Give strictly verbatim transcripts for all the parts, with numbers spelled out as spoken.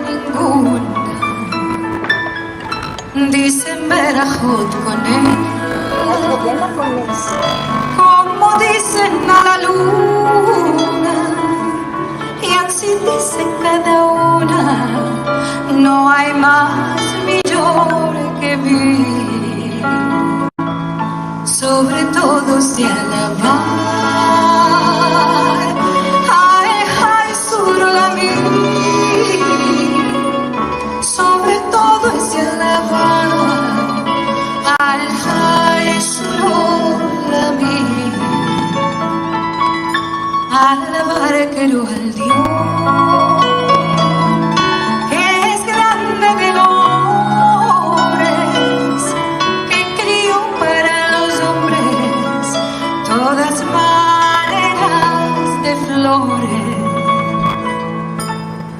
ninguna. Dizen berahot kon el, komo dizen a la luna, i ansi dize kada una, no ay mas mijor ke mi. Sovre todo se alabar a el Hay Sur Olamim. Sovre todo se alabar al Hay Sur Olamim. Alabar kero al Dios ke es grande de lores, ke krio para los ombres todas maneras de flores,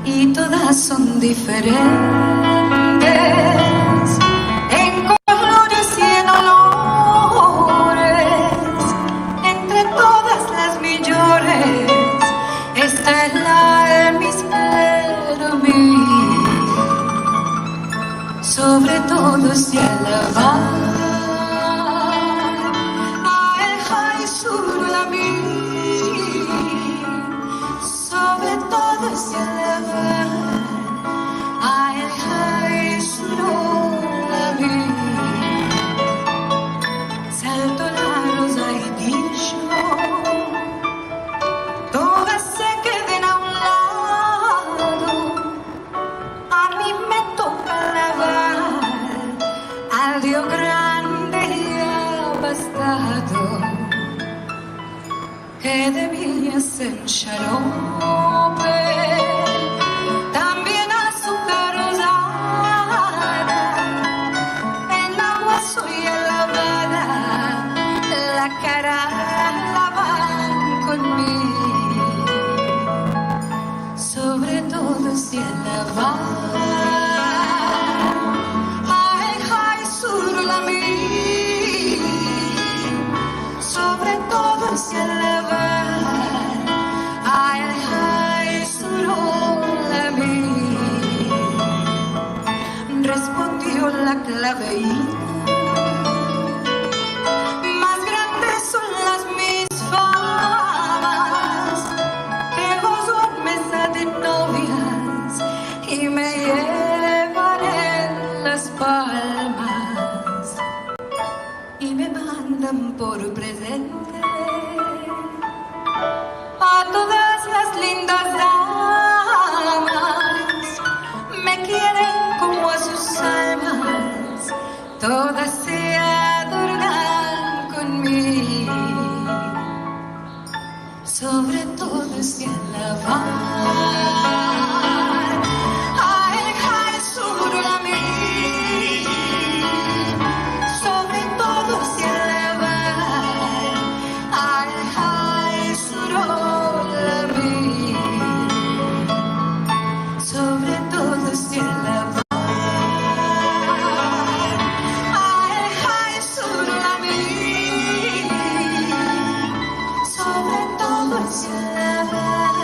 i todas son diferentes en kolores i en olores. Entre todas las mijores esta el Almis Kerumim. Sovre todo se alabar a el Hay Sur Olamim. Sovre todo se alabar a el Hay Sur Olamim. Salto la roza i disho, todas se keden a un lado. A mi me toka alabar al Dio grande i abastado, ke de mi aze shalom, tambien a su kara rozada, en agua suya lavada, la kara lavan kon mi. Sovre todo se alabar a el Hay Sur Olamim. Sovre todo se alabar a el Hay Sur Olamim. Respondio la klaveina: mas grandes son las misfamas, ke gozo en mesa de novias i me yevan en las palmas, i me mandan por prezente a todas las lindas damas. Me kieren komo a sus almas, todas se adornan kon mi. Sovre todo se alabar a el Hay Sur Olamim. Sovre todo se alabar a el Hay Sur Olamim. Sovre todo se alabar a el Hay Sur Olamim. Sovre todo se alabar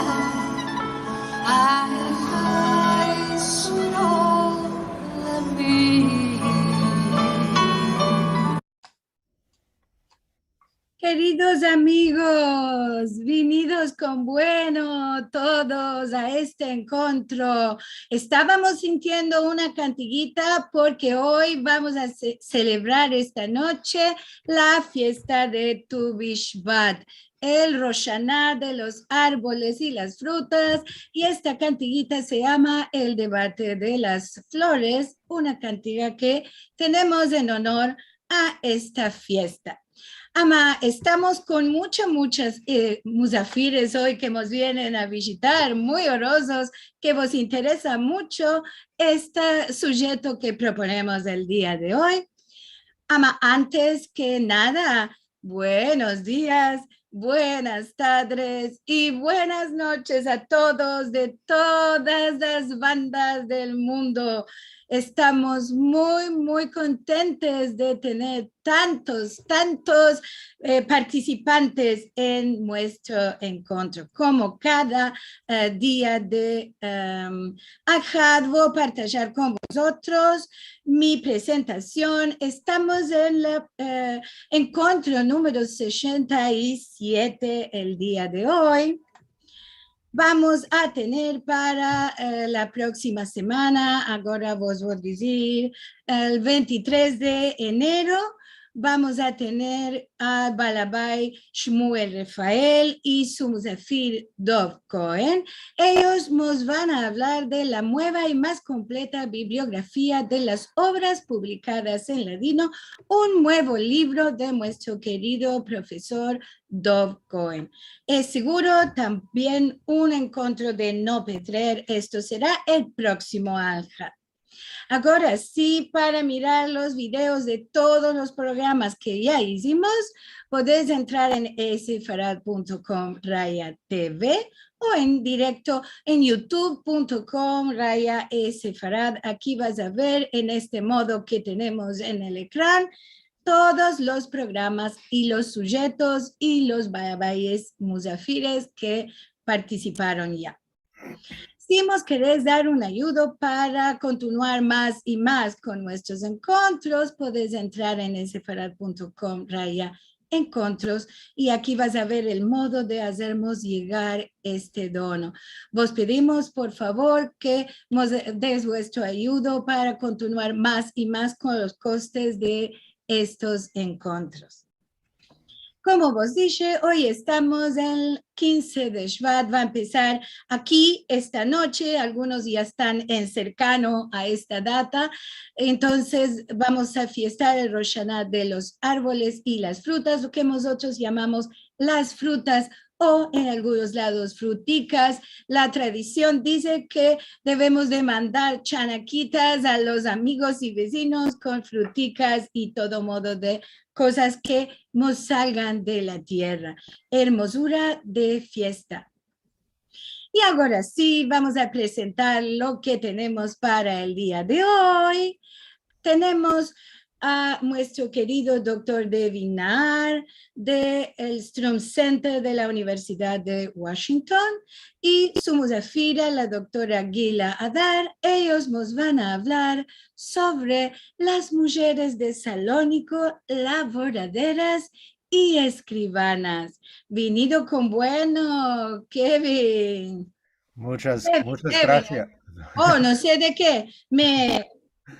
a el Hay Sur Olamim. Keridos amigos, vinidos kon bueno todos a este enkontro. Estavamos sintiendo una kantiguita porke oy vamos a se-, selebrar esta noche la fiesta de Tu Bishvat, el Rosh Ashana de los arboles i las frutas, i esta kantiguita se yama El debate de las flores, una kantiga ke tenemos en onor a esta fiesta. Ama, estamos kon muchas, muchas, e, muzafires oy ke mos vienen a vijitar, muy orozos, ke vos interesa muncho este sujeto ke proponemos el dia de oy. Ama, antes ke nada, buenos dias buenas tadres i buenas noches a todos de todas las bandas del mundo. Estamos muy, muy kontentes de tener tantos, tantos, eh, partisipantes en muestro enkontro, komo kada, eh, dia de, em, Ahad, vo a partajar kon vozotros mi prezentasion. Estamos en la, eh, enkontro numero sesenta i siete el dia de oy. Vamos a tener para, eh, la proksima semana, agora vos vo a dizir, el ventitres de enero, vamos a tener a Balabay Shmuel Refael i su muzafir Dov Cohen. Eyos mos van a avlar de la mueva i mas kompleta bibliografia de las ovras publikadas en ladino, un muevo livro de muestro kerido profesor Dov Cohen. Es seguro tambien un enkontro de no pedrer. Esto sera el proksimo Ahad. Agora si, para mirar los videos de todos los programas ke ya izimos, podes entrar en esefarad punto com raya T V o en direkto en youtube punto com raya esefarad. Aki vas a ver en este modo ke tenemos en el ekran todos los programas i los sujetos i los balabayes muzafires ke partisiparon ya. Si mos keres dar un ayudo para kontinuar mas i mas kon muestros enkontros, podes entrar en esefarad punto com raya enkontros i aki vas a ver el modo de azermos yegar este dono. Vos pedimos, por favor, ke mos des vuestro ayudo para kontinuar mas i mas kon los kostes de estos enkontros. Komo vos dishe, oy estamos el kinze de Shvat, va a empesar aki esta noche, algunos ya estan en serkano a esta data, entonses vamos a fiestar el Rosh Ashana de los arvoles i las frutas, lo ke mozotros yamamos las frutas o en algunos lados frutikas. La tradision dize ke devemos de mandar chanakitas a los amigos i vezinos kon frutikas i todo modo de kozas ke mos salgan de la tierra. Ermozura de fiesta. I agora si, vamos a prezentar lo ke tenemos para el dia de oy. Tenemos a muestro kerido doktor David Naar de el Strum Center de la Universidad de Washington i su muzafira, la doktora Gila Hadar. Eyos mos van a avlar sovre las mujeres de Saloniko lavoraderas i eskrivanas. Vinido kon bueno, Kevin. Muchas, Kevin, muchas Kevin. Grasias. O, no se de ke, me,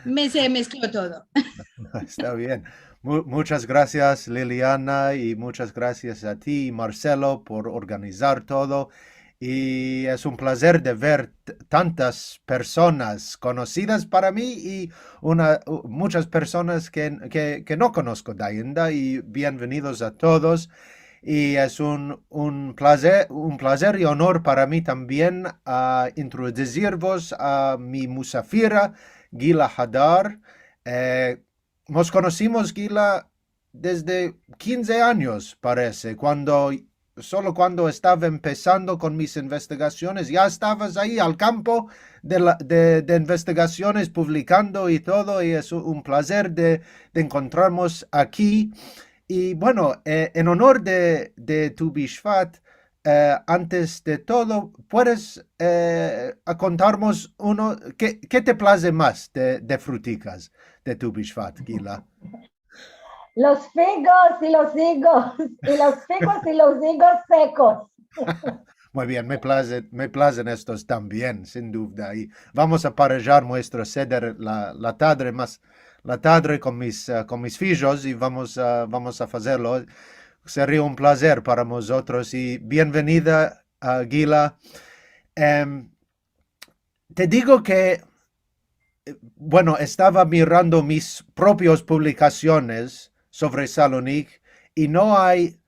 me se mesklo todo. Esta bien. Mu-, muchas grasias, Liliana, i muchas grasias a ti i Marcelo por organizar todo. I es un plazer de ver t-, tantas personas konosidas para mi i una, u-, muchas personas ke, ke, ke no konosko de ainda, i bienvenidos a todos. I es un, un plazer, un plazer i onor para mi tambien a introdusirvos a mi muzafira, Gila Hadar. Eh, mos konosimos, Gila, desde kinze anyos, parese, kuando, solo kuando estava empesando kon mis investigasiones, ya estavas ayi al kampo de la, de, de investigasiones, publikando i todo, i es un plazer de, de enkontrarmos aki. I, bueno, eh, en onor de, de Tu Bishvat, eh, antes de todo, puedes, eh, a kontarmos uno, ke, ke te plaze mas de, de frutikas de Tu Bishvat, Gila? Los figos i los igos, i los figos i los igos sekos. Muy bien, me plazen, me plazen estos tambien, sin duvda. I vamos a parejar muestro seder la, la tadre, mas la tadre kon mis, eh, kon mis fijos, i vamos a, vamos a fazerlo. Seria un plazer para mozotros i bienvenida, a Gila. Em, te digo ke, eh, bueno, estava mirando mis propios publikasiones sovre Salonik i no ay,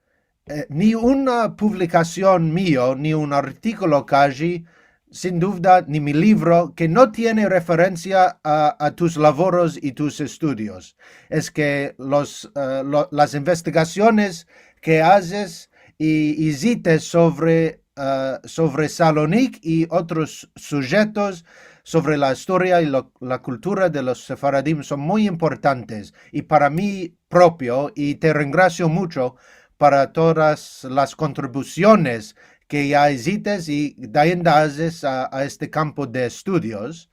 eh, ni una publikasion mio, ni un artikulo kaji, sin duvda, ni mi livro, ke no tiene referensia a, a tus lavoros i tus estudios. Es ke los, eh, lo, las investigasiones ke azes i izites sovre, ah, sovre Salonik i otros sujetos sovre la istoria i lo, la kultura de los sefaradim son muy importantes i para mi propio, i te rengrasio muncho para todas las kontribusiones ke ya izites i dainda azes a, a este kampo de estudios.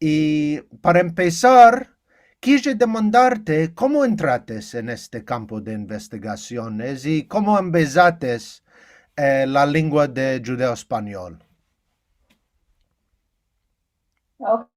I para empesar, kije demandarte komo entrates en este kampo de investigasiones i komo empezates, eh, la lengua de djudeo-espanyol. Ok.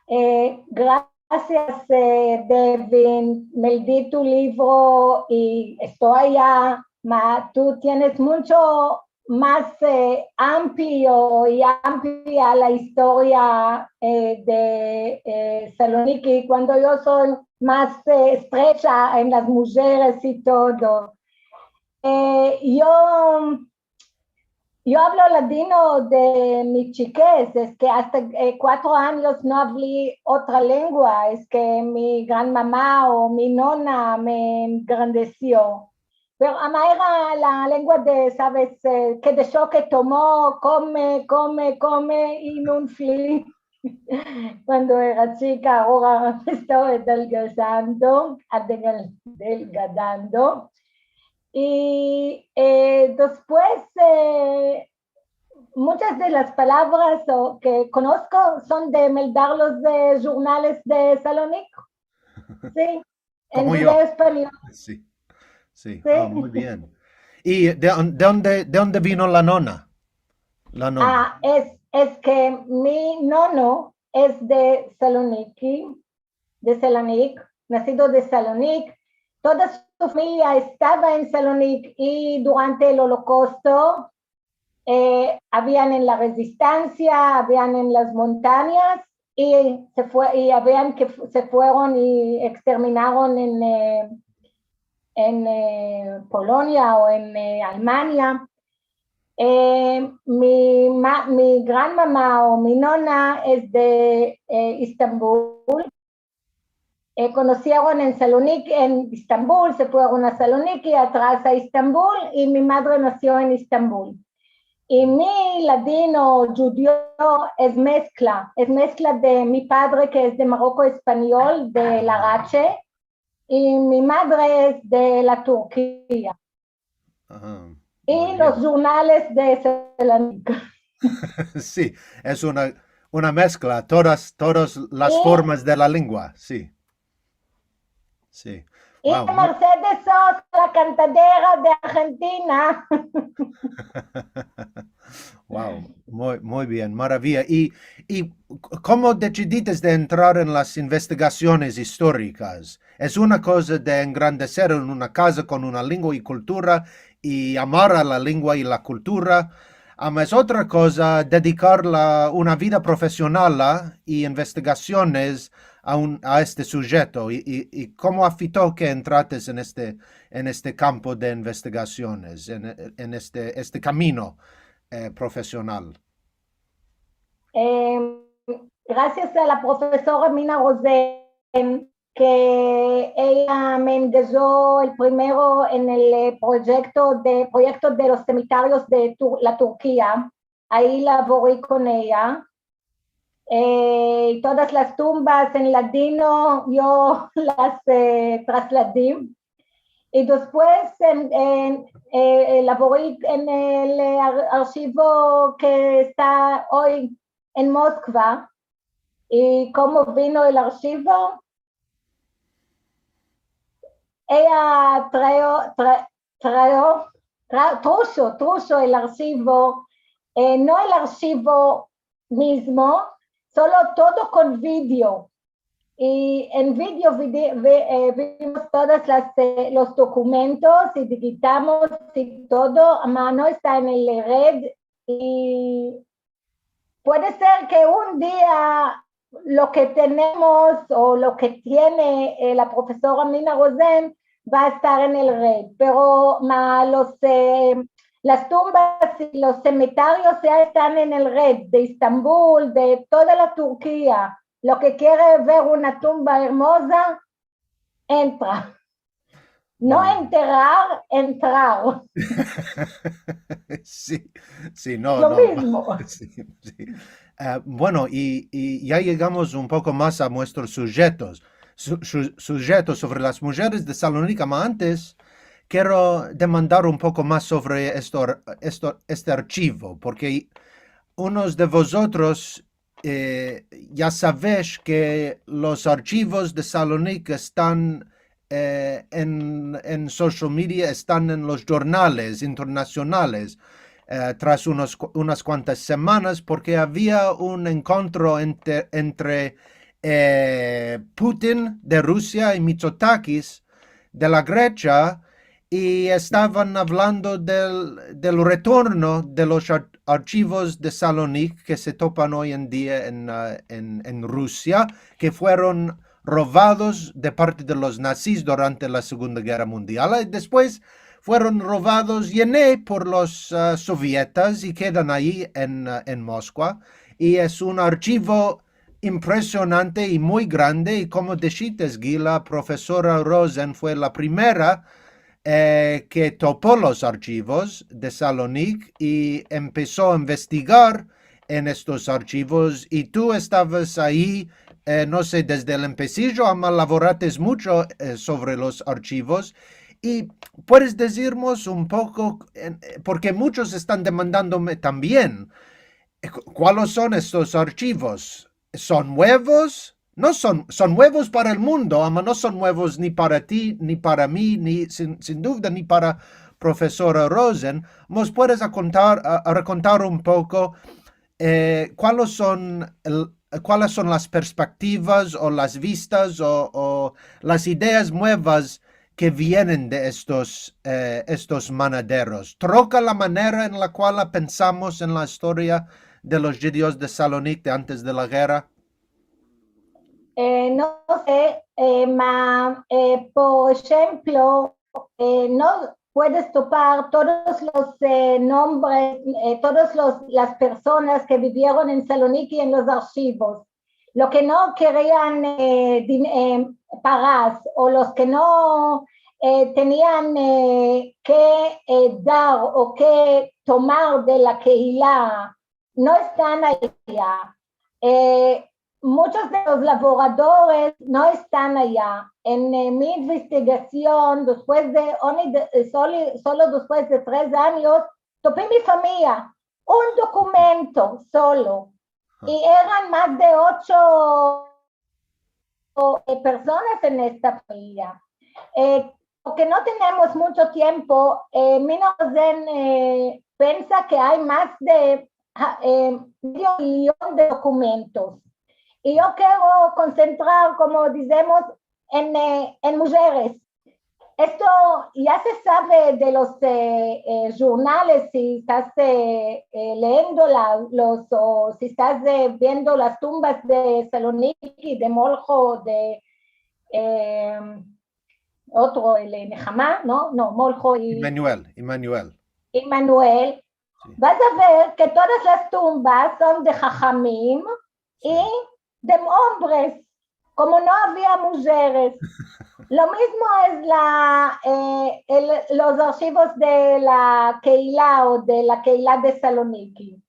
Eh, grasias, eh, Devin. Me lidi tu livro i esto aya, ma tu tienes muncho mas, eh, amplio i amplia la istoria, eh, de, eh, Saloniki, kuando yo so mas, eh, estrecha en las mujeres i todo. Eh, yo, yo avlo ladino de mi chikez, es ke asta, eh, kuatro anyos no avli otra lengua, es ke mi granmama o mi nona me engrandesio. Pero ama era la lengua de, saves, eh, ke de shoke tomo, kome, kome, kome, i nun fin. Kuando era chika, agora esto adelgazando, adelga-, adelgadando. I, eh, despues, eh, munchas de las palavras o, ke konosko son de meldarlos de jurnales de Salonik. Si. En judeo-espanyol. Si. Si. Si. Ah, muy bien. I de, de onde, de onde vino la nona? La nona. Ah, es, es ke mi nono es de Saloniki, de Salonik, nasido de Salonik. Toda su famiya estava en Salonik i durante el Olokosto, eh, avian en la rezistensia, avian en las montanyas, i se fue, i avian ke fu-, se fueron i eksterminaron en, eh, en, eh, Polonia o en, eh, Almania. Eh, mi ma-, mi granmama o mi nona es de, eh, Estambul. Eh, konosieron en Salonik, en Estambul, se fueron a Salonik i atras a Estambul, i mi madre nasio en Estambul. I mi ladino djudeo es meskla, es meskla de mi padre, ke es de Maroko espanyol, de Larache, i mi madre es de la Turkia. Aha, i los jurnales de Salonik. Si, es una, una meskla, todas, todas las formas de la lengua, si. Si. I Mercedes Sosa, la kantadera de Argentina. Wow, muy, muy bien, maraviya. I, i komo desidites de entrar en las investigasiones istorikas? Es una koza de engrandeser en una kaza kon una lengua i kultura i amar a la lengua i la kultura. Ama es otra koza dedikar la, una vida profesional i investigasiones a un, a este sujeto i, i, i komo afekto ke entrates en este, en este kampo de investigasiones, en, en este, este kamino, eh, profesional? Eh, grasias a la profesora Mina Rosen, ke eya me engajo el primero en el, eh, proyekto de, proyekto de los semitarios de Tur-, la Turkia. Ayi lavori kon eya. Eh, i todas las tumbas en ladino yo las, eh, trasladi. I despues en, en, eh, lavori en el, eh, ar-, arshivo ke esta oy en Moskva. I komo vino el arshivo, eya treo, tra-, treo, tra-, trusho, trusho el arshivo, eh, no el arshivo mizmo, solo todo kon video. I en video vidi-, ve-, eh, vimos todas las, eh, los dokumentos i digitamos i todo, ma no esta en el red. I puede ser ke un dia lo ke tenemos o lo ke tiene, eh, la profesora Mina Rosen va a estar en el red, pero ma los, eh, las tumbas i los semitarios ya estan en el red de Estambul, de toda la Turkia. Lo ke kiere ver una tumba ermoza, entra. No enterrar, entrar. Si, si, no, no. Lo mizmo. Si, si. Eh, bueno, i, i ya yegamos un poko mas a muestros sujetos. Su-, su-, sujetos sovre las mujeres de Salonik, ama antes kero demandar un poko mas sovre esto, esto, este archivo, porke unos de vozotros eh, ya savesh ke los archivos de Salonik estan, eh, en, en social media, estan en los jurnales internasionales, eh, tras unos ku-, unas kuantas semanas, porke avia un enkontro ente-, entre, eh, Putin de Rusia i Mitsotakis de la Gresia, i estavan avlando del, del retorno de los ar-, archivos de Salonik ke se topan oy en dia en, ah, en, en Rusia, ke fueron rovados de parte de los nazis durante la Segunda Gerra Mundial, i despues fueron rovados yene por los, ah, sovietas i kedan ayi en, ah, en Moskva. I es un archivo impresionante i muy grande, i komo deshites, Gila, profesora Rosen fue la primera, eh, ke topo los archivos de Salonik i empeso a investigar en estos archivos, i tu estavas ayi, eh, no se, desde el empesijo, ama lavorates mucho, eh, sovre los archivos, i puedes dizirmos un poko, en, eh, porke muchos estan demandandome tambien, eh, ku-, kualos son estos archivos? Son muevos? No son, son muevos para el mundo, ama no son muevos ni para ti, ni para mi, ni sin, sin duvda, ni para profesora Rosen. Mos puedes a kontar, a, a rakontar un poko, eh, kualos son el, kualas son las perspektivas o las vistas o, o las ideas muevas ke vienen de estos, eh, estos manaderos? Troka la manera en la kual pensamos en la istoria de los djudios de Salonik de antes de la gerra? Eh, no se, eh, ma, eh, por enshemplo, eh, no puedes topar todos los, eh, nombres, eh, todos los, las personas ke bivieron en Saloniki en los arshivos. Lo ke no kerian, eh, din-, eh, pagar, o los ke no, eh, tenian, eh, ke, eh, dar o ke tomar de la kehila, no estan aya. Eh, muchos de los lavoradores no estan aya. En, eh, mi investigasion, despues de, only de, eh, soli-, solo despues de tres anyos, topi mi famiya, un dokumento solo. I eran mas de ocho, eh, personas en esta famiya. Eh, porke no tenemos mucho tiempo, eh, Mina Rosen, eh, pensa ke ay mas de, ah, eh, medio miyon de dokumentos. I yo kero konsentrar, komo dizemos, en, eh, en mujeres. Esto ya se save de los, eh, eh, jurnales, si estas, eh, eh, leyendo la, los, o si estas, eh, viendo las tumbas de Saloniki, de Molho, de, eh, otro, el, eh, Nehama, no? No, Molho i Emanuel, Emanuel. Emanuel. Si. Vas a ver ke todas las tumbas son de hachamim i de ombres, komo no avia mujeres. Lo mizmo es la, eh, el, los arshivos de la kehila o de la kehila de Saloniki.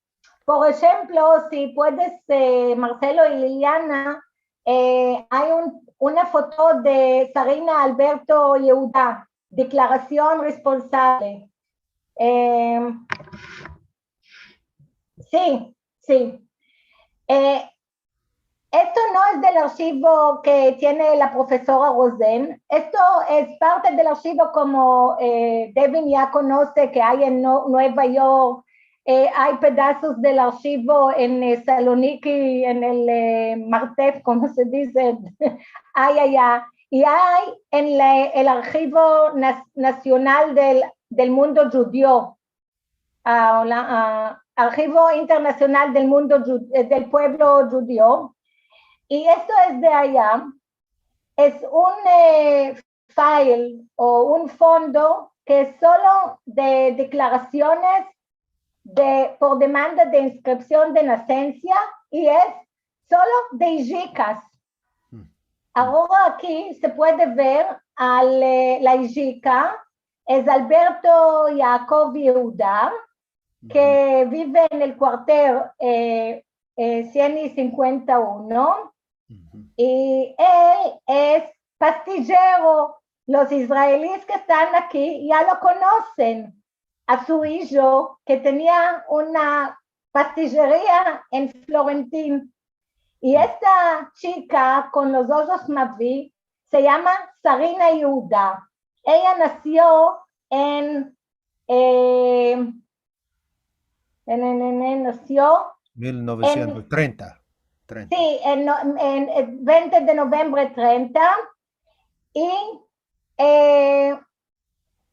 Por enshemplo, si puedes, eh, Marcelo i Liliana, eh, ay un, una foto de Sarina Alberto Yehuda, deklarasion responsable. Eh, si, si. Eh, esto no es del arshivo ke tiene la profesora Rosen. Esto es parte del arshivo komo, eh, Devin ya konose, ke ay en No-, Nueva York. Eh, ay pedazos del arshivo en, eh, Saloniki, en el, eh, Martef, komo se dize, ay aya. I ay en la, el Arshivo Nas-, Nasional del, del Mundo Djudio, ah, la, ah, Arshivo Internasional del Mundo Dju-, eh, del Puevlo Djudio. I esto es de aya. Es un, eh, file o un fondo ke es solo de deklarasiones de, por demanda de inskripsion de nasensia i es solo de ijikas. Hmm. Agora aki se puede ver al, eh, la ijika es Alberto Yaakov Yehuda, ke bive en el kuarter, eh, eh, sien i sinkuenta i uno, i el es pastijero. Los israelis ke estan aki ya lo konosen, a su ijo ke tenia una pastijeria en Florentin. I esta chika kon los ojos mavi se yama Sarina Yehuda. Eya nasio en, eh, en, en, en, en, nasio en mil novesientos trenta. Trenta. Si, en, no-, en, en vente de novembre trenta, i, eh,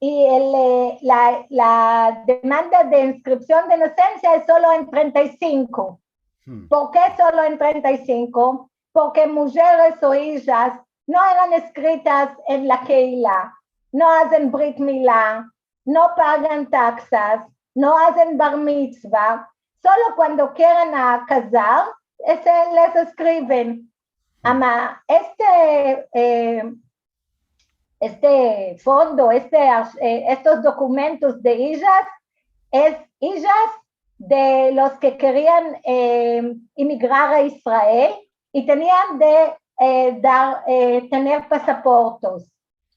i el, eh, la, la demanda de inskripsion de nasensia es solo en trenta i sinko. Hmm. Por ke solo en trenta i sinko? Porke mujeres o ijas no eran eskritas en la keila, no azen brit mila, no pagan taksas, no azen bar mitzva, solo kuando kieren a kazar, ese les eskriven. Ama este, eh, este fondo, este, eh, estos dokumentos de ijas, es ijas de los ke kerian, eh, imigrar a Israel i tenian de, eh, dar, eh, tener pasaportos.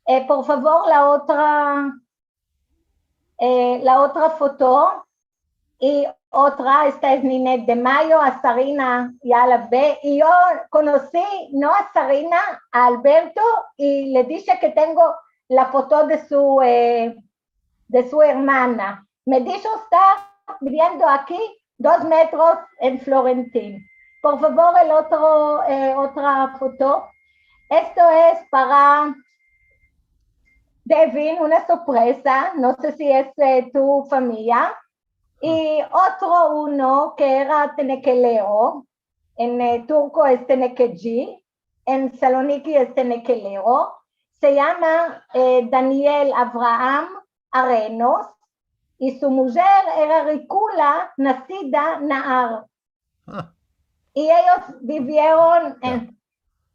Eh, por favor, la otra, eh, la otra foto. I otra, esta es Ninette de Mayo, a Sarina ya la ve. I yo konosi, no a Sarina, a Alberto, i le dishe ke tengo la foto de su, eh, de su ermana. Me disho, esta biviendo aki, dos metros en Florentin. Por favor, el otro, eh, otra foto. Esto es para Devin, una sorpresa. No se si es, eh, tu famiya. I otro uno ke era tenekelero, en, eh, turko es tenekeci, en Saloniki es tenekelero, se yama, eh, Daniel Avraham Arenos, i su mujer era Rikula, nasida Nahar. Ah. I eyos bivieron en,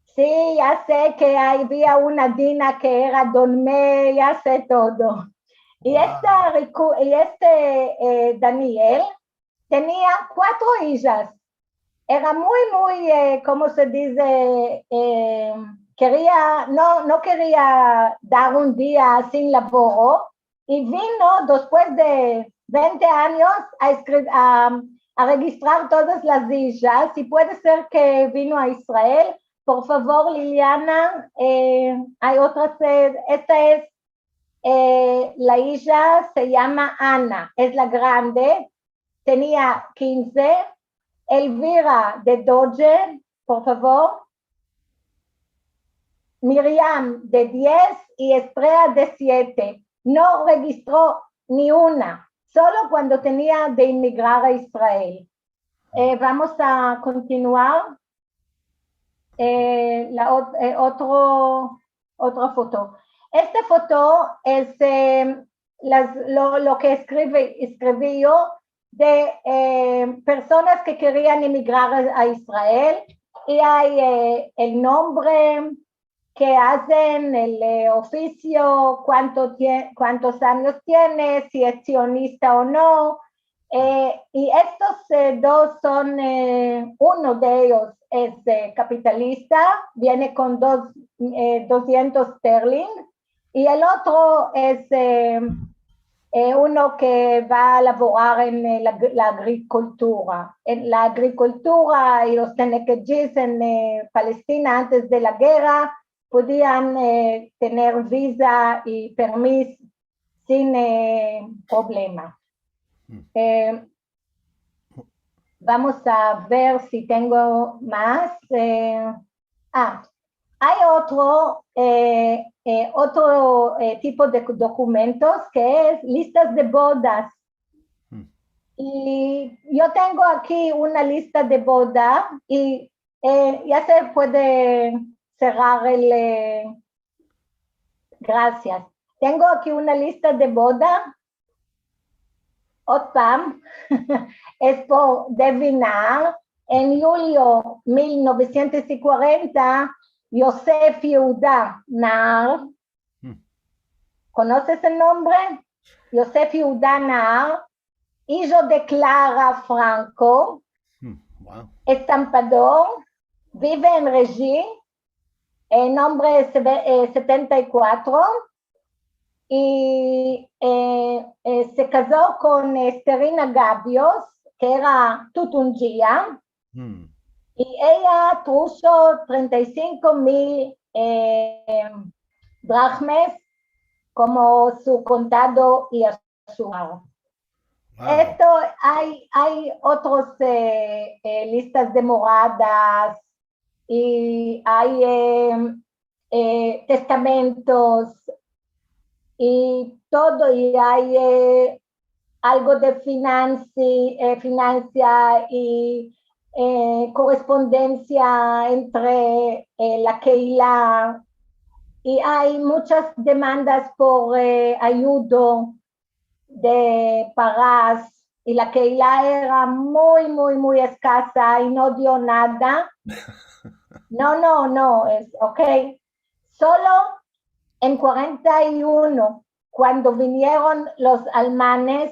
si, ya se ke avia una Dina ke era Donme, ya se todo. I esta Riku-, i este, eh, Daniel tenia kuatro ijas. Era muy, muy, eh, komo se dize? Eh, keria, no, no keria dar un dia sin lavoro, i vino despues de vente anyos a eskri-, a, a registrar todas las ijas, i puede ser ke vino a Israel. Por favor, Liliana, eh, ay otras, eh, esta es, eh, la ija se yama Ana, es la grande, tenia kinze, Elvira de dodje, por favor, Miriam de diez i Estrela de siete. No registro ni una, solo kuando tenia de imigrar a Israel. Eh, vamos a kontinuar. Eh, la ot-, eh, otro, otra foto. Esta foto es, eh, las, lo, lo ke eskrivi, eskrivi yo de, eh, personas ke kerian imigrar a, a Israel, i ay, eh, el nombre ke azen, el, eh, ofisio, kuanto tie-, kuantos anyos tiene, si es sionista o no. Eh, i estos, eh, dos son, eh, uno de eyos es, eh, kapitalista, viene kon dos, eh, dosientos sterling, i el otro es, eh, eh, uno ke va a lavorar en, eh, la, la agrikultura. En la agrikultura i los tenekecios en, eh, Palestina antes de la gerra podian, eh, tener viza i permis sin, eh, problema. Eh, vamos a ver si tengo mas. Eh, ah, ay otro, eh, eh, otro, eh, tipo de dokumentos ke es listas de bodas. I yo tengo aki una lista de boda i, eh, ya se puede serrar el, eh, Grasias. Tengo aki una lista de boda. Otpam, es por Devin Nahar. En yulio mil novesientos i kuarenta, Yosef Yehuda Nahar Konoses el nombre? Yosef Yehuda Nahar, ijo de Klara Franko, Hmm, wow. estampador, bive en Reji, el nombre es seve- eh, setenta i kuatro, i eh, eh, se kazo kon Esterina Gabios, ke era tutunjia, Hmm. i eya trusho trenta i sinko mil eh, drahmes komo su kontado i a su Wow. Esto, ay, ay otros eh, eh, listas de moradas i ay eh, eh, testamentos i todo, i ay eh, algo de finansi, eh, finansia i eh, korespondensia entre eh, la keila, i ay muchas demandas por eh, ayudo de paras, i la keila era muy, muy, muy eskasa i no dio nada. No, no, no, es, ok. Solo en kuarenta i uno, kuando vinieron los almanes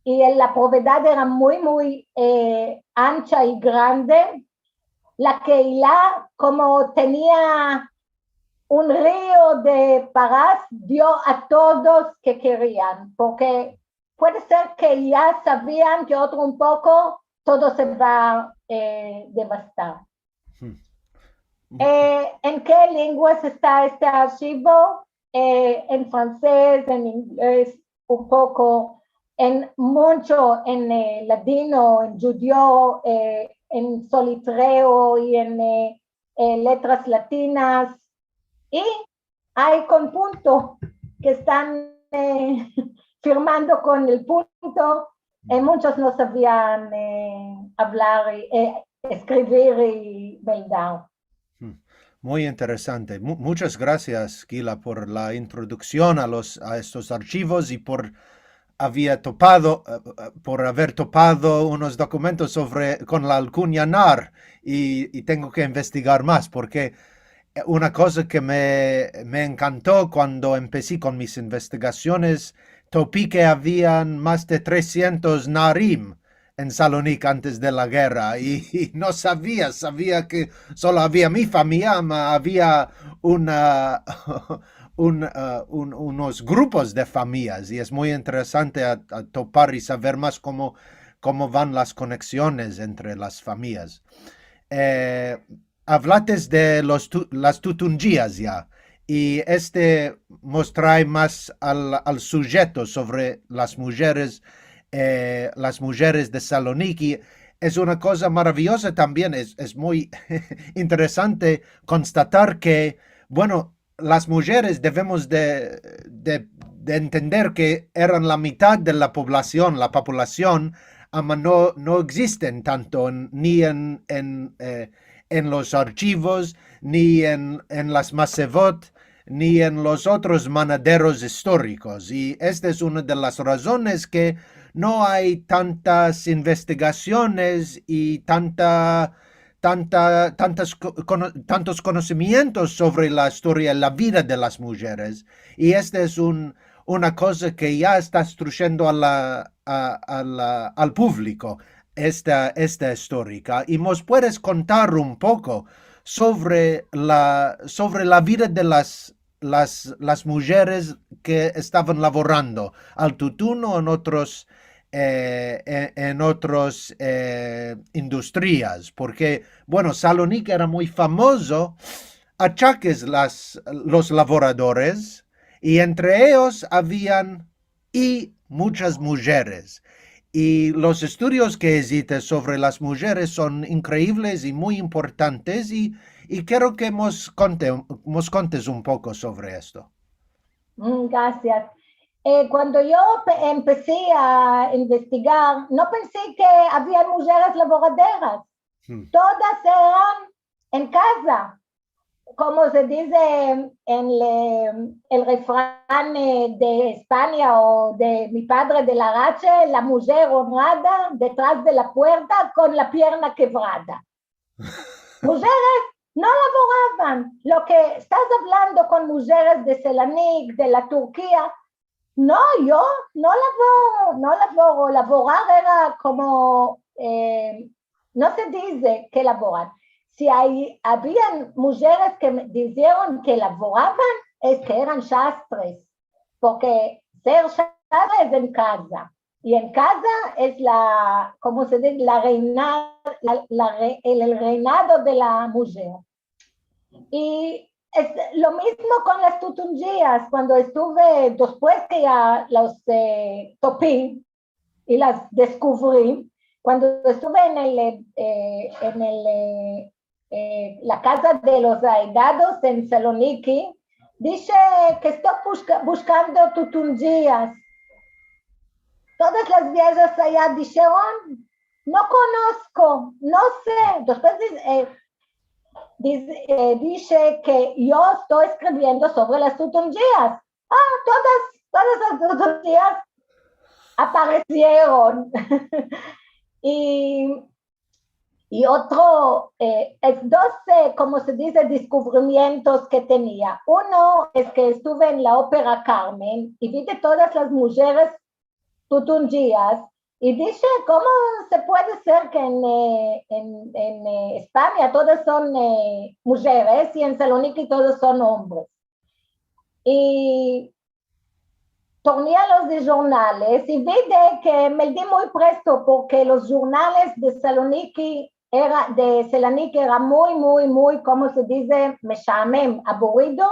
i el- la provedad era muy, muy eh, ancha i grande, la keila, komo tenia un rio de paras, dio a todos ke kerian, porke puede ser ke ya savian ke otro un poko, todo se va eh, devastar. Hmm. Eh, en ke lenguas esta este arshivo? Eh, en franses, en ingles, un poko, en mucho, en eh, ladino, en djudyo, eh, en solitreo i en eh, eh, letras latinas. I ay kon punto, ke estan eh, firmando kon el punto. Eh, muchos no savian eh, avlar, i, eh, eskrivir i meldar. Hmm. Muy interesante. Mu- muchas grasias, Gila, por la introduksion a los, a estos arshivos i por avia topado, eh, eh, por aver topado unos dokumentos sovre, kon la alkunya Nahar, i, i tengo ke investigar mas, porke eh, una koza ke me, me enkanto kuando empesi kon mis investigasiones, topi ke avian mas de tresientos Naharim en Salonik antes de la gerra, i, i no savia, savia ke solo avia mi famiya, ma avia una, un, eh, un- unos grupos de famiyas, i es muy interesante a, a topar i saver mas komo, komo van las koneksiones entre las famiyas. Eh, avlates de los tu- las tutunjias ya, i este mostrai mas al, al sujeto sovre las mujeres, eh, las mujeres de Saloniki. Es una koza maraviyoza tambien, es, es muy interesante konstatar ke, bueno, las mujeres devemos de, de, de entender ke eran la mitad de la poblasion, la populasion, ama no, no egzisten tanto en- ni en, en, eh, en los arshivos, ni en, en las masevot, ni en los otros manaderos istorikos. I esta es una de las razones ke no ay tantas investigasiones i tanta, tanta, tantas ko- kono- tantos konosimientos sovre la istoria i la vida de las mujeres. I esta es un, una koza ke ya esta estruyendo a la, a- a la- al publiko esta, esta istorika. I mos puedes kontar un poko sovre la, sovre la vida de las, las, las mujeres ke estavan lavorando al tutun o en otros, eh, en, en otros eh, industrias, porke, bueno, Saloniki era muy famozo, achakes las, los lavoradores, i entre eyos avian i muchas mujeres. I los estudios ke izites sovre las mujeres son inkreivles i muy importantes, i, i kero ke mos, konte- mos kontes un poko sovre esto. Mm, grasias. Eh, kuando yo pe- empesi a investigar, no pensi ke avian mujeres lavoraderas. Hmm. Todas eran en kaza. Komo se dize en le- el refran eh, de Espanya o de mi padre de Larache, la mujer onrada detras de la puerta kon la pierna kevrada. Mujeres no lavoravan. Lo ke estas avlando kon mujeres de Selanik, de la Turkia, no, yo no lavoro, no lavoro. Lavorar era komo, eh, no se dize ke lavoran. Si ay, avian mujeres ke me dizieron ke lavoravan, es ke eran shastres, porke ser shastre es en kaza, i en kaza es la, komo se dize, la reina, la, la re-, el, el reinado de la mujer. I es lo mizmo kon las tutunjias, kuando estuve, despues ke ya las, eh, topi i las deskuvri, kuando estuve en el, eh, en el, eh, eh, la kaza de los aedados en Saloniki, dishe ke esto bushka-, bushkando tutunjias. Todas las viejas aya disheron, no konosko, no se. Despues dis-, eh, dis-, eh, dishe ke yo esto eskriviendo sovre las tutunjias. Ah, todas, todas las tutunjias aparesieron. I, i otro, eh, es dos, eh, komo se dize, deskuvrimientos ke tenia. Uno es ke estuve en la Opera Carmen i vi de todas las mujeres tutunjias, i dishe, komo se puede ser ke en, eh, en, en, eh, Espanya todas son, eh, mujeres i en Saloniki todas son ombres? I torni a los de jurnales i vi de ke me di muy presto, porke los jurnales de Saloniki era, de Selanik era muy, muy, muy, komo se dize, meshamem, aburido,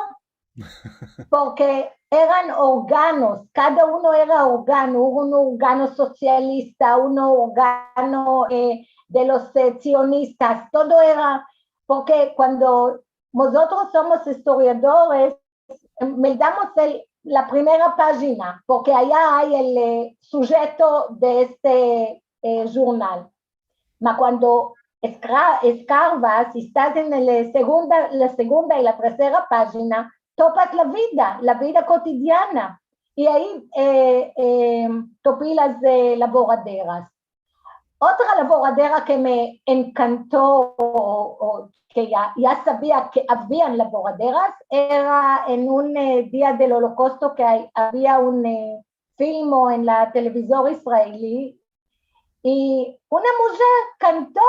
porke eran organos, kada uno era organo, uno organo sosialista, uno organo, eh, de los, eh, tsionistas, todo era, porke kuando mozotros somos istoriadores, meldamos el, la primera pajina, porke aya ay el, eh, sujeto de este, eh, jurnal. Ma kuando eskra-, eskarvas, estas en el, eh, segunda, la segunda i la tersera pajina, topas la vida, la vida kotidiana. I ayi, eh, eh, topi las, eh, lavoraderas. Otra lavoradera ke me enkanto, o, o ke ya, ya savia ke avian lavoraderas, era en un, eh, dia del Olokosto ke ay, avia un, eh, filmo en la televizor israeli, i una mujer kanto,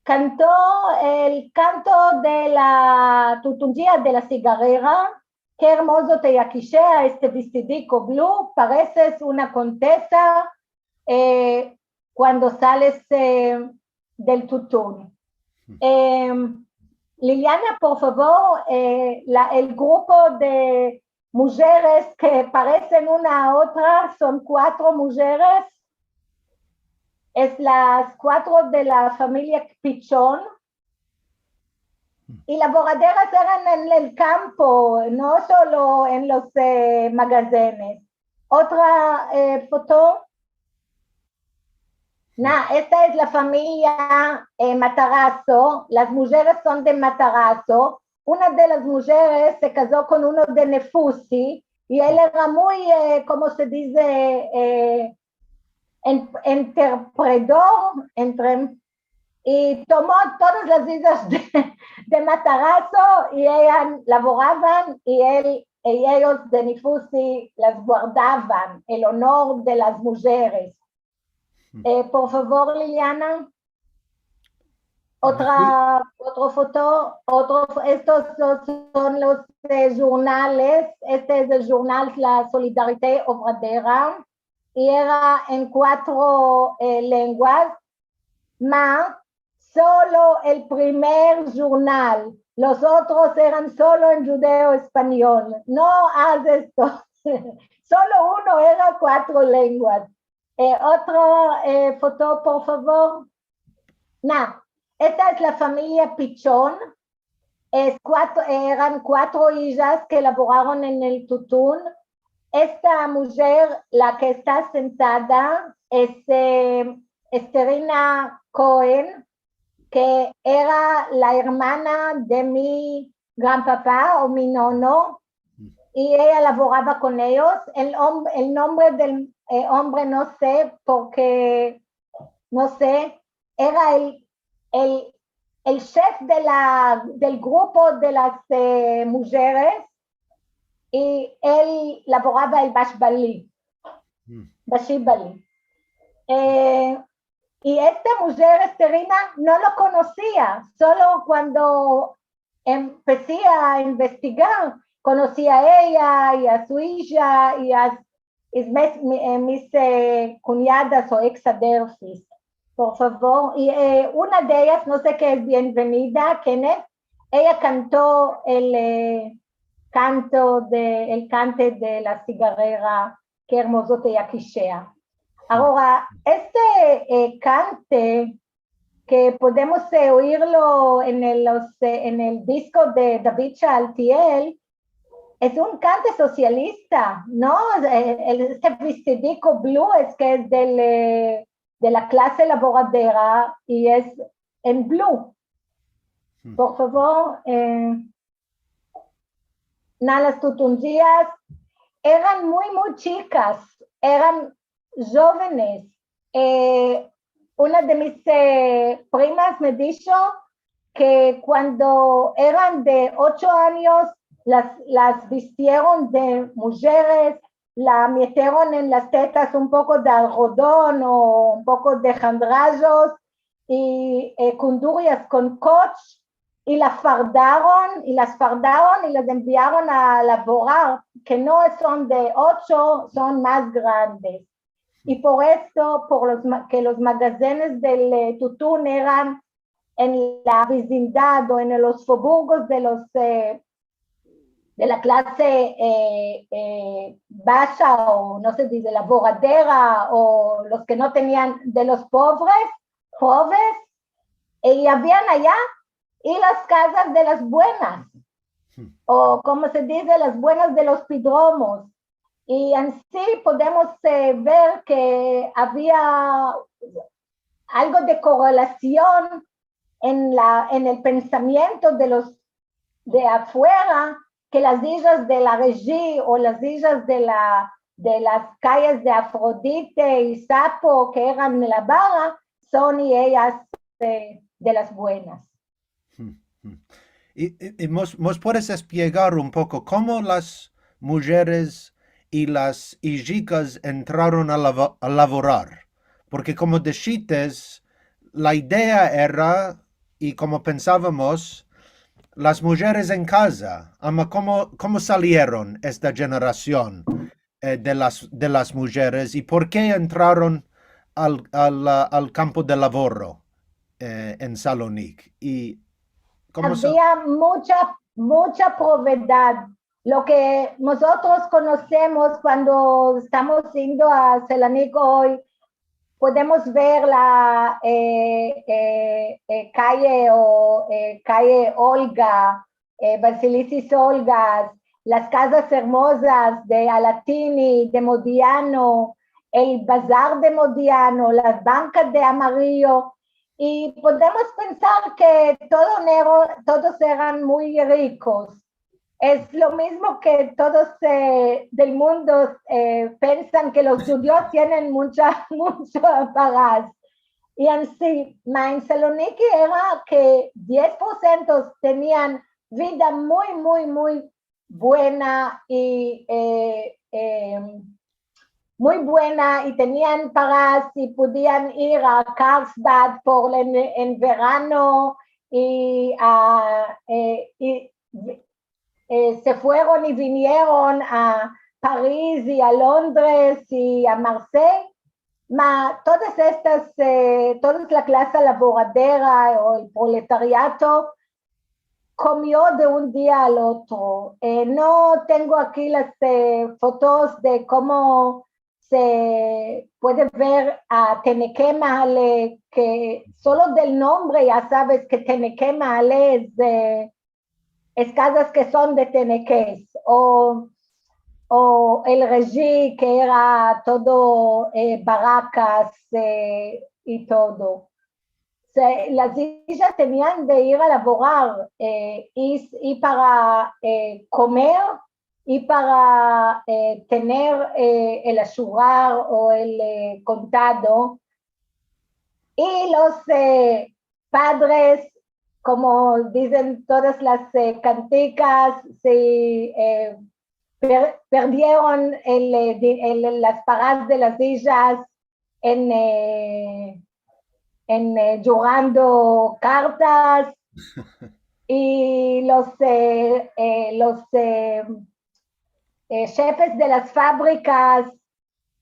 kanto el kanto de la tutunjia de la sigarera, ke ermozo te yakishea este vestidiko blu, pareses una kontesa, eh, kuando sales, eh, del tutun. Em, Liliana, por favor, eh, la, el grupo de mujeres ke paresen una a otra son kuatro mujeres. Es las kuatro de la famiya Pichon. I lavoraderas eran en el kampo, no solo en los, eh, magazenes. Otra, eh, foto. Na, esta es la famiya, eh, Matarazo. Las mujeres son de Matarazo. Una de las mujeres se kazo kon uno de Nefusi i el era muy, eh, komo se dize, eh, en-, enterpredor, entre, i tomo todas las izas de, de Matarazo i eyas lavoravan i el, i eyos de Nefusi las guardavan, el onor de las mujeres. Eh, por favor, Liliana. Otra, otro foto, otro fo-, estos son, son los, eh, jurnales. Este es el jurnal La Solidarité Obradera. I era en kuatro, eh, lenguas, ma solo el primer jurnal, los otros eran solo en djudeo-espanyol. No agas esto. Solo uno era kuatro lenguas. Eh, otro, eh, foto, por favor. Na, esta es la famiya Pichon. Es kuatro, eran kuatro ijas ke lavoraron en el tutun. Esta mujer, la ke esta sentada, es, eh, Esterina Cohen, ke era la ermana de mi granpapa o mi nono, i eya lavorava kon eyos. El om-, el nombre del, eh, ombre no se, porke no se, era el, el, el shef de la, del grupo de las, e, mujeres, i el lavorava el Bashibali. Bashibali. E, i esta mujer, Esterina, no lo konosia, solo kuando empesi a investigar, konosi a eya i a su ija i a, i mis, mi, e, mis, e, kunyadas o eksaderfis. Por favor, i, e, una de eyas, no se ke es Bienvenida, Kenneth, eya kanto el, e, kanto de, el kante de la sigarera, Ke ermozo te yakishea. Agora, este, e, kante ke podemos, e, oirlo en el, los, e, en el disko de David Shealtiel, es un kante sosialista, no? E, el, este vestidiko blu es ke es del, e, de la klase lavoradera i es en blu. Por favor, e, na, las tutunjias eran muy, muy chikas, eran jovenes. E, una de mis, e, primas me disho ke kuando eran de ocho anyos, las, las vistieron de mujeres, la metieron en las tetas un poko de algodon o un poko de handrajos i, e, kundurias kon koch, i la fardaron, i las fardaron i las enviaron a lavorar, ke no son de ocho, son mas grandes. I por esto, por los ma-, ke los magazines del, e, tutun eran en la vizindad o en los foburgos de los, e, de la klase, e, e, basha o, no se dize, lavoradera o los ke no tenian, de los povres, pobres, e, i avian aya i las kazas de las buenas, o komo se dize, las buenas de los pidromos. I ansi podemos, e, ver ke avia algo de korelasion en la, en el pensamiento de los de afuera, ke las ijas de la Reji o las ijas de la, de las kayes de Afrodite i Sapo, ke eran de la Bara, son i eyas, e, de las buenas. I, i, i mos, mos puedes espiegar un poko komo las mujeres i las ijikas entraron a lavo-, a lavorar? Porke komo dishites, la idea era, i komo pensavamos, las mujeres en kaza, ama komo, komo salieron esta jenerasion, e, de las, de las mujeres i por ke entraron al, al, a, al kampo de lavoro, e, en Salonik? I komo sa- Avia mucha, mucha povedad. Lo ke mozotros konosemos kuando estamos indo a Selanik oy, podemos ver la, e, e, e, kaye o, e, kaye Olga, e, Vasilisis Olgas, las kazas ermozas de Alatini, de Modiano, el bazar de Modiano, las bankas de amarillo, i podemos pensar ke todo nero-, todos eran muy rikos. Es lo mizmo ke todos, e, del mundo, e, pensan ke los djudios tienen mucha, mucha paras. I ansi, ma en Saloniki era ke diez por siento tenian vida muy, muy, muy buena i, e, e, muy buena i tenian paras i podian ir a Carlsbad por en, en verano i a, e, i, e, se fueron i vinieron a Paris i a Londres i a Marseille. Ma todas estas, e, todas la klasa lavoradera o el proletariato komio de un dia al otro. E, no tengo aki las, e, fotos de komo se puede ver a Teneke Mahale, ke solo del nombre ya saves ke Teneke Mahale es, e, es kazas ke son de tenekes, o, o el Reji, ke era todo, e, barakas, e, i todo. Se, las ijas tenian de ir a lavorar, e, i, i para, e, komer, i para, e, tener, e, el ashurar o el, e, kontado. I los, e, padres komo dizen todas las, e, kantikas, si, e, per-, perdieron el, e, di-, el, las paras de las ijas en, e, en, e, djugando kartas, i los, e, e, los, e, e, shefes de las fabrikas,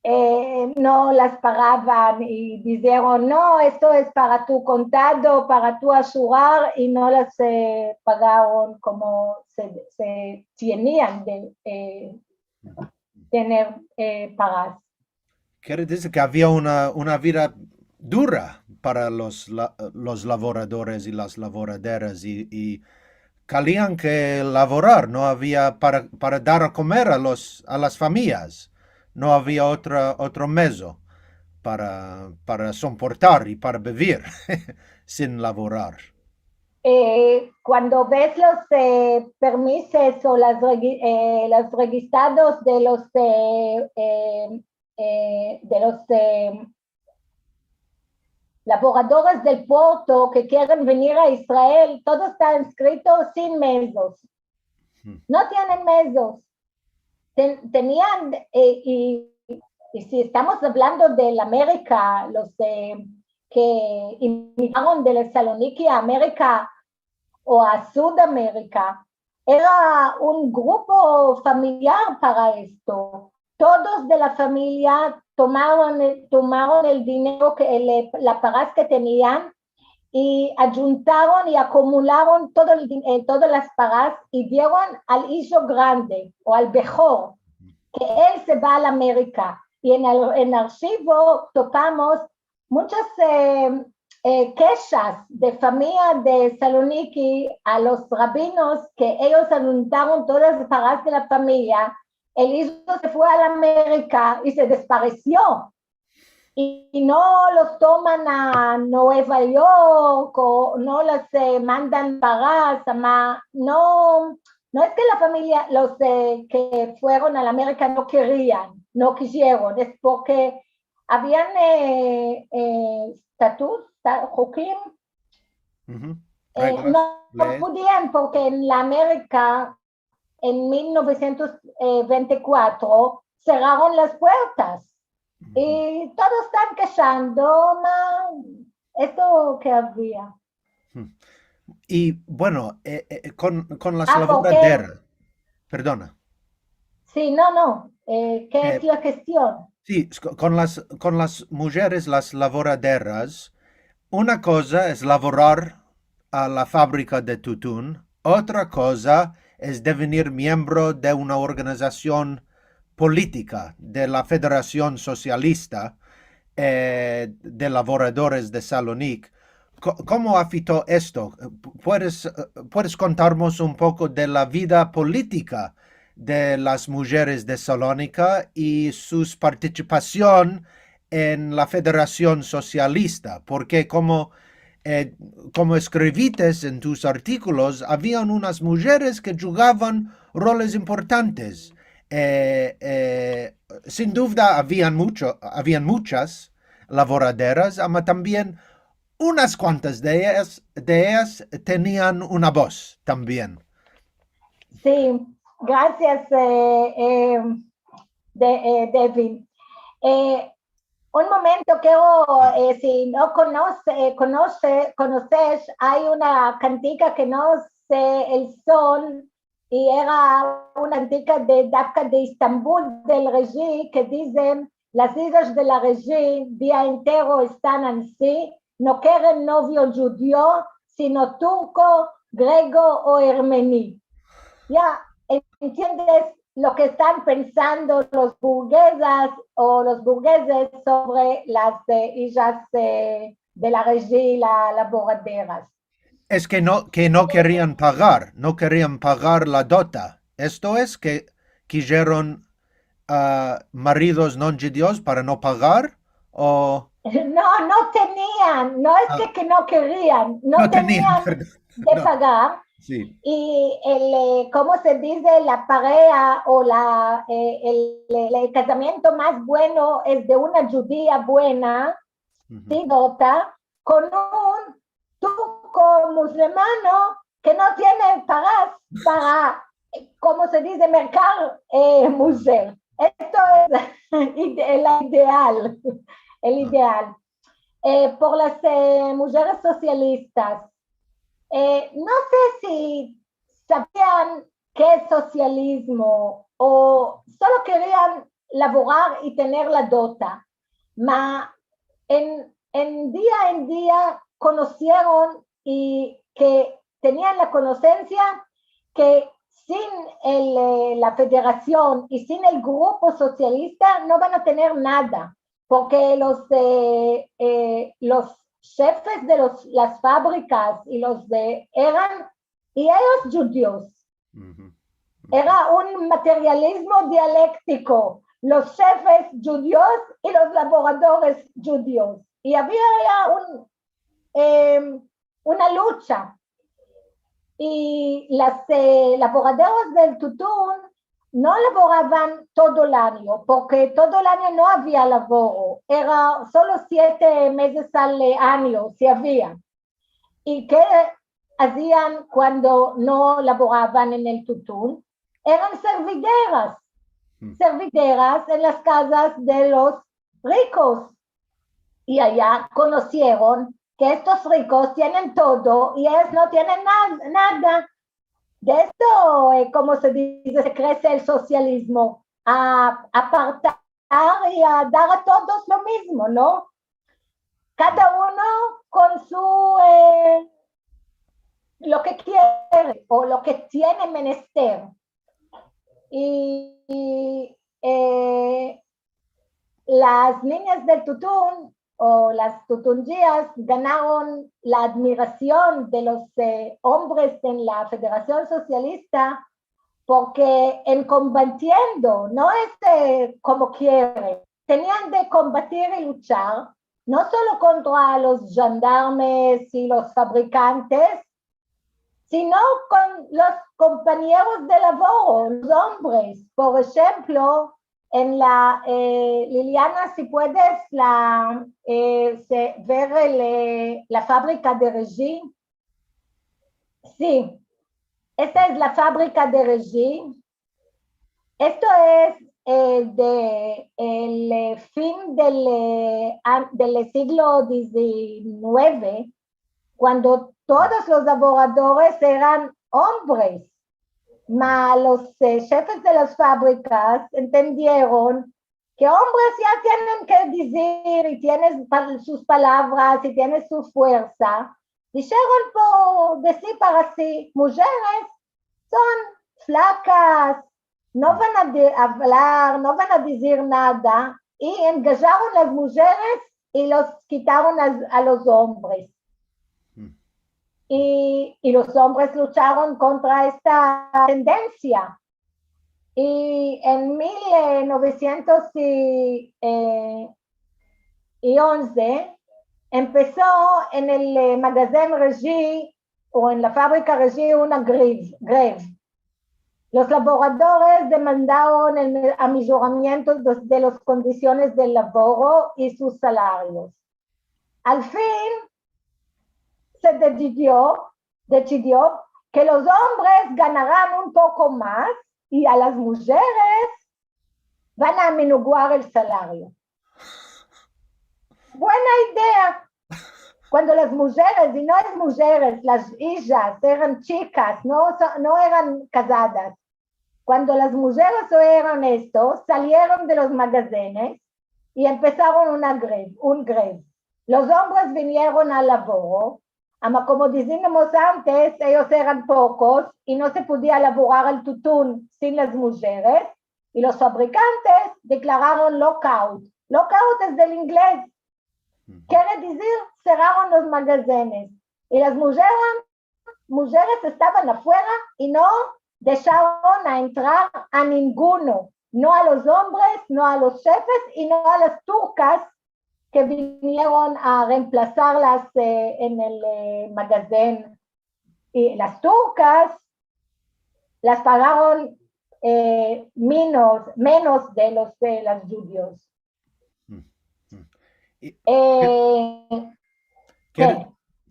e, no las pagavan i dizieron: "No, esto es para tu kontado, para tu asurar", i no las, e, pagaron komo se, se tenian de, e, tener, e, pagas. Kere dizir ke avia una, una vida dura para los la-, los lavoradores i las lavoraderas i, i kalian ke lavorar, no avia para, para dar a komer a los, a las famiyas, no avia otra, otro mezo para, para somportar i para bivir sin lavorar. E, kuando ves los, e, permises o las regi-, e, los registrados de los, e, e, e, de los, e, lavoradores del porto ke keren venir a Israel, todo esta eskrito sin mezos. Hmm. No tienen mezos. Ten-, tenian, e, i, i si estamos avlando de la Amerika, los, e, ke emigraron de Saloniki a Amerika, o a Sudamerika, era un grupo familiar para esto. Todos de la famiya tomaron el, tomaron el dinero ke, el, la pagas ke tenian i ayuntaron i akumularon todo el din-, e, todas las pagas i dieron al ijo grande o al behor, ke el se va a la Amerika. I en el, en arshivo topamos munchas, e, e, keshas de famiya de Saloniki a los rabinos ke eyos ayuntaron todas las pagas de la famiya. El ijo se fue a la Amerika i se desparesio. I, i no los toman a Nueva York o no las, e, mandan pagas, ama, no, no es ke la famiya, los, e, ke fueron a la Amerika no kerian, no kisieron, es porke avian, e, e, estatus, esta-, hukim, e, no, no pudian, porke en la Amerika, en mil novesientos vente i kuatro, serraron las puertas. I todos estan keshando, ma, esto ke avia. I, bueno, e, e, kon, kon las lavoraderas, perdona. Si, no, no. E, ke es la kestion? Si, s-, kon las, kon las mujeres, las lavoraderas, una koza es lavorar a la fabrika de tutun, otra koza es devenir miembro de una organizasion politika de la Federasion Sosialista, e, de Lavoradores de Salonik. Ko-, komo afekto esto? Pu-, puedes, e, puedes kontarmos un poko de la vida politika de las mujeres de Salonika i sus partisipasion en la Federasion Sosialista? Porke komo, e, komo eskrivites en tus artikolos, avian unas mujeres ke djugavan roles importantes. E, e, sin duvda avian muncho, avian munchas lavoraderas, ama tambien unas kuantas de eyas, de eyas tenian una boz tambien. Si, grasias, e, e, de, e, Devin. E, un momento ke, o, e, si no konose, e, konose, konoses, ay una kantika ke no se, el son, i era una kantika de, davka de Estambul, del Reji, ke dizen: "Las ijas de la Reji dia entero estan ansi, no keren novio djudio, sino turko, grego o ermeni". Ya, entiendes lo ke estan pensando los burgezas o los burgezes sovre las, e, ijas, e, de la Reji, la, lavoraderas? Es ke no, ke no kerian pagar, no kerian pagar la dota. Esto es ke kisieron, a, maridos no djudios para no pagar, o? No, no tenian, no es ke, ke no kerian, no tenian, perdon, de pagar. Si. I el, e, komo se dize, la parea o la, e, el, el, el kazamiento mas bueno es de una djudia buena, sin dota, kon un turko musulmano ke no tiene paras para, eh, komo se dize, merkar, eh, mujer. Esto es ide-, el ideal, el ideal. Eh, por las, eh, mujeres sosialistas. Eh, no se si savian ke es sosializmo o solo kerian lavorar i tener la dota, ma en, en dia en dia konosieron i ke tenian la konosensia ke sin el, eh, la federasion i sin el grupo sosialista no van a tener nada, porke los, eh, eh, los shefes de los, las fabrikas i los de, eran, i eyos djudios. Era un materializmo dialektiko, los shefes djudios i los lavoradores djudios. I avia ya un, em, una lucha. I las, eh, lavoradoras del tutun no lavoravan todo el anyo, porke todo el anyo no avia lavoro, era solo siete mezes al, eh, anyo si avia. I ke azian kuando no lavoravan en el tutun? Eran servideras, servideras en las kazas de los rikos. I aya konosieron ke estos rikos tienen todo i eyas no tienen na-, nada. De esto, eh, komo se dize, se krese el sosializmo, a apartar i a dar a todos lo mizmo, no? Kada uno kon su, eh, lo ke kiere o lo ke tiene menester. I, i, eh, las ninyas del tutun o las tutundjias ganaron la admirasion de los, eh, ombres en la Federasion Sosialista, porke en kombatiendo, no es, eh, komo kiere, tenian de kombatir i luchar no solo kontra los djandarmes i los fabrikantes, sino kon los kompañeros de lavoro, los ombres. Por enshemplo, en la, eh, Liliana, si puedes, la, eh, se, ver el, eh, la fabrika de Reji. Si, esta es la fabrika de Reji. Esto es, eh, de el, eh, fin del, eh, an-, del siglo dizinueve, kuando todos los lavoradores eran ombres. Ma los, eh, shefes de las fabrikas entendieron ke ombres ya tienen ke dizir i tienen pa-, sus palavras i tienen su fuersa. Disheron por dizir para si, mujeres son flakas, no van a di-, avlar, no van a dizir nada, i engajaron las mujeres i los kitaron a, a los ombres. I, i los ombres lucharon kontra esta tendensia. I en mil novesientos i, eh, i onze empeso en el, eh, magazen Reji o en la fabrika Reji una grev-, grev. Los lavoradores demandaron el me-, amejoramiento de, de las kondisiones del lavoro i sus salarios. Al fin se desidio, desidio ke los ombres ganaran un poko mas i a las mujeres van a amenaguar el salario. Buena idea. Kuando las mujeres, i no es mujeres, las ijas eran chikas, no so-, no eran kazadas. Kuando las mujeres oyeron esto, salieron de los magazenes i empesaron una grev-, un grev. Los ombres vinieron al lavoro, ama, komo dizimos antes, eyos eran pokos i no se podia lavorar el tutun sin las mujeres, i los fabrikantes deklararon lockout. Lockout es del inglez. Kere dizir, serraron los magazenes. I las mujeres, mujeres estavan afuera i no desharon a entrar a ninguno, no a los ombres, no a los shefes i no a las turkas ke vinieron a reemplasarlas, eh, en el, eh, magazen. I las turkas las pagaron, eh, menos, menos de los, de las djudios. I, eh, kere, kere,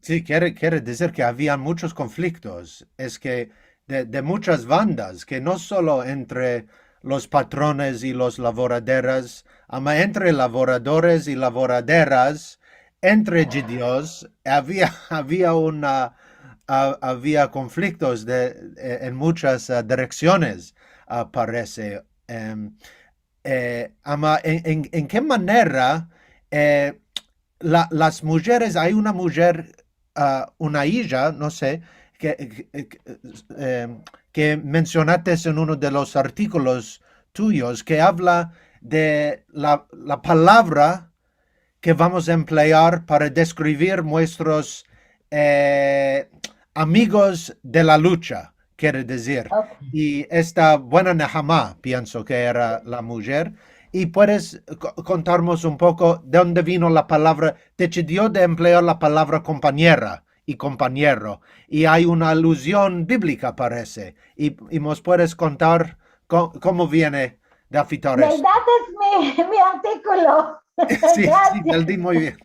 Si, kere, kere dizir ke avia munchos konfliktos, es ke de, de munchas bandas, ke no solo entre los patrones i los lavoraderas, ama entre lavoradores i lavoraderas, entre djudios, avia, avia una, a-, avia konfliktos de, e-, en munchas, a, direksiones, a, parese. Em, e, ama en, en, en ke manera, e, la, las mujeres, ay una mujer, a, una ija, no se, ke, ke, ke, em, ke mensionates en uno de los artikolos tuyos, ke avla de la, la palavra ke vamos a emplear para deskrivir muestros, e, amigos de la lucha, kere dizir. Ok. I esta Buena Nehama, pienso ke era la mujer, i puedes ko-, kontarmos un poko de onde vino la palavra, desidio de emplear la palavra kompanyera i kompanyero, i ay una aluzion biblika, parese, i, i mos puedes kontar ko-, komo viene de afitar esto. Beldat es mi, mi artikulo. Si, si, grazias. Entendí muy bien.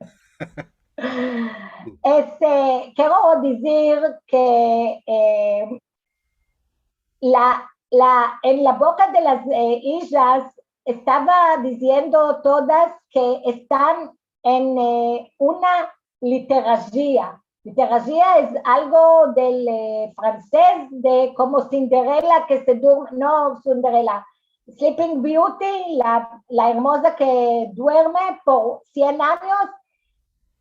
Este, kero dizir ke, e, la, la, en la boka de las, e, ijas estava diziendo todas ke estan en, e, una literajia. Literajia es algo del, e, franses, de komo Cinderela ke se dur-, no Cinderela, Sleeping Beauty, la, la ermoza ke duerme por sien anyos,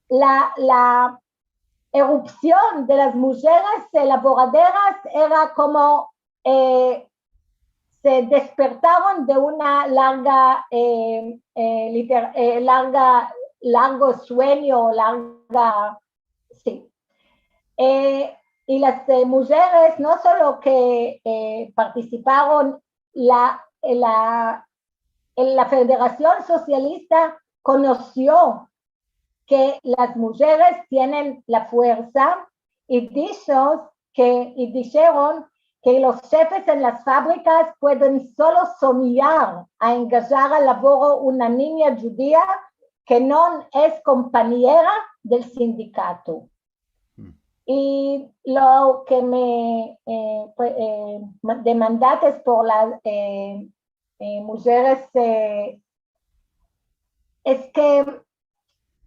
la, la erupsion de las mujeres, e, lavoraderas era komo, e, se despertaron de una larga, e, e, liter-, e, larga, largo suenyo, larga, si. E, i las, e, mujeres no solo ke, e, partisiparon, la, la, la Federasion Sosialista konosio ke las mujeres tienen la fuersa i disho ke, i disheron ke los shefes en las fabrikas pueden solo sonyar a engajar al lavoro una ninya djudia ke no es kompanyera del sindikato. Mm. I lo ke me, e, pue-, e, ma-, demandates por la, e, e, mujeres, e, es ke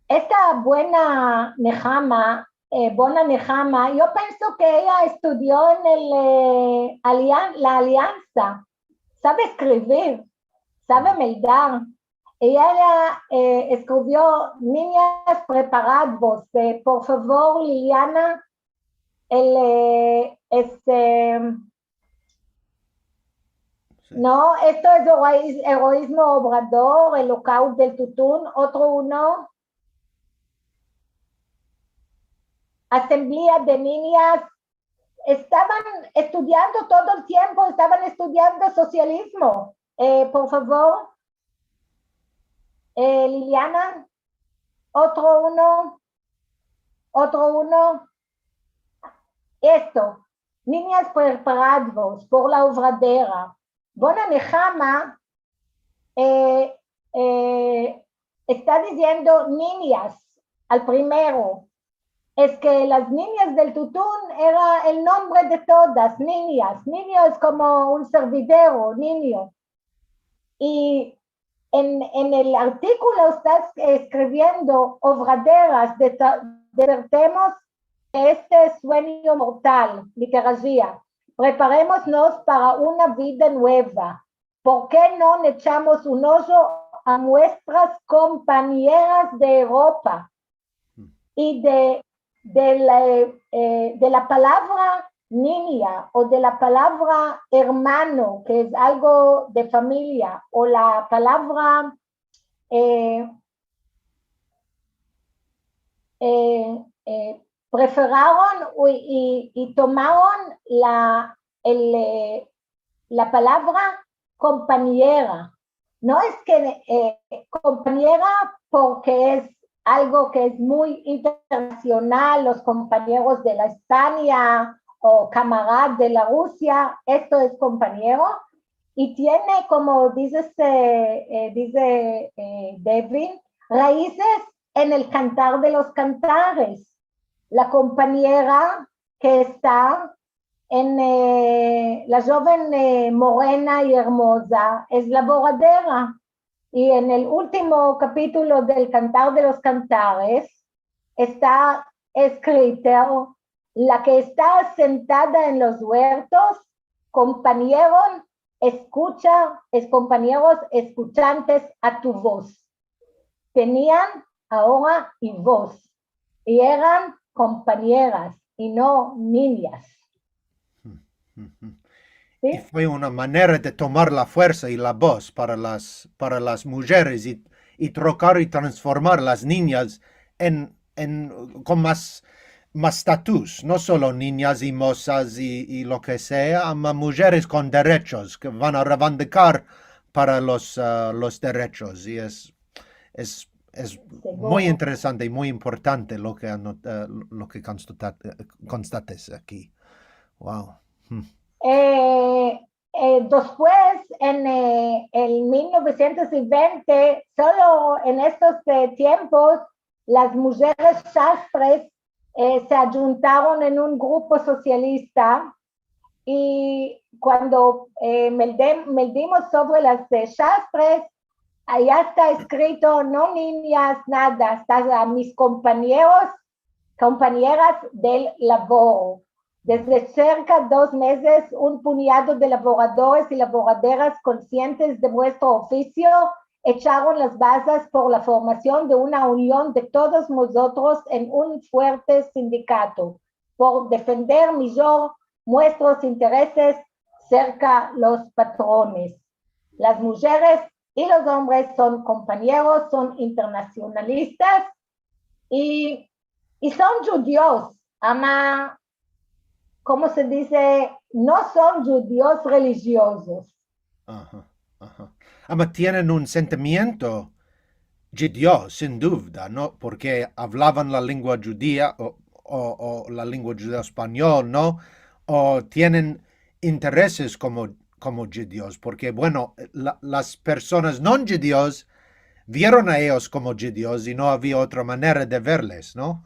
esta Buena Nehama, e, Bona Nehama, yo pienso ke eya estudio en el, e, Alian-, la Aliansa. Save eskrivir, save meldar. Eya, e, eskrivio: Ninyas, preparadvos, e, por favor, Liliana, el, e, este, Si. No, esto es erois-, eroizmo obrador, el lockout del tutun, otro uno. Asemblea de ninyas. Estavan estudiando todo el tiempo, estavan estudiando sosializmo. E, por favor. E, Liliana, otro uno, otro uno. Esto, ninyas, preparadvos por la ovradera. Bona Nehama, e, e, esta diziendo ninyas al primero. Es ke las ninyas del tutun era el nombre de todas, ninyas. Ninyo es komo un servidero, ninyo. I en, en el artikulo esta eskriviendo: Ovraderas, deta-, despertemos de este suenyo mortal, literajia. Preparemosnos para una vida nueva. Por ke no echamos un ojo a muestras kompañeras de Evropa? I de, de la, e, de la palavra ninya o de la palavra ermano, ke es algo de famiya, o la palavra, e, e, e, preferaron i, i, i tomaron la, el, e, la palavra kompañera. No es ke, e, kompañera porke es algo ke es muy internasional, los kompañeros de la Espanya o kamarad de la Rusia, esto es kompañero, i tiene, komo dize, e, e, dize, e, Devin, raizes en el Kantar de los Kantares. la kompanyera ke esta en, eh, la djoven, eh, morena i ermoza es lavoradera. I en el ultimo kapitulo del Kantar de los Kantares esta eskrito: la ke esta sentada en los uertos, kompanyeron, eskucha, es kompanyeros eskuchantes a tu voz. Tenian agora i voz, i eran kompanyeras i no ninyas. Si? I fue una manera de tomar la fuersa i la voz para las, para las mujeres i, i trokar i transformar las ninyas en, en, kon mas, mas status, no solo ninyas i mozas i, i lo ke sea, ama mujeres kon derechos ke van a reivindikar para los, ah, los derechos. I es, es, es muy interesante i muy importante lo ke anot-, eh, lo ke konstata-, eh, konstates aki. Wow. Hmm. Eh, eh, despues, en, eh, el mil novesientos i vente, solo en estos, eh, tiempos, las mujeres shastres, eh, se ayuntaron en un grupo sosialista, i kuando, eh, meldim-, meldimos sovre las, eh, shastres, aya esta eskrito: no ninyas, nada, esta mis kompanyeros, kompanyeras del lavoro. Desde serka dos mezes, un punyado de lavoradores i lavoraderas konsientes de vuestro ofisio echaron las bazas por la formasion de una union de todos mozotros en un fuerte sindikato, por defender mijor muestros intereses serka los patrones. Las mujeres i los ombres son kompanyeros, son internasionalistas i, i son djudios, ama, komo se dize, no son djudios relijiozos. Aha, aha. Ama tienen un sentimiento djudio, sin duvda, no? Porke avlavan la lengua djudia o, o, o la lengua djudeo-espanyol, no? O tienen intereses komo, komo djudios, porke, bueno, la, las personas no djudios vieron a eyos komo djudios i no avia otra manera de verles, no?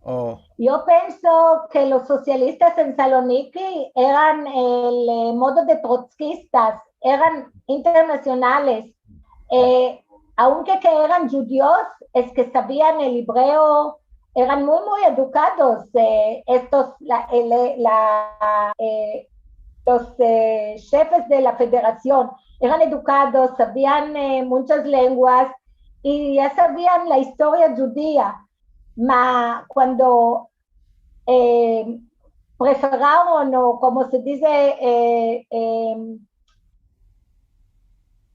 O... Yo penso ke los sosialistas en Saloniki eran el, eh, modo de trotskistas, eran internasionales. Eh, aunke ke eran djudios, es ke savian el ebreo, eran muy, muy edukados, eh, estos, la, el, la, eh, los, eh, shefes de la federasion. Eran edukados, savian, eh, munchas lenguas i ya savian la istoria djudia. Ma kuando, eh, preferaron, o komo se dize, eh, eh,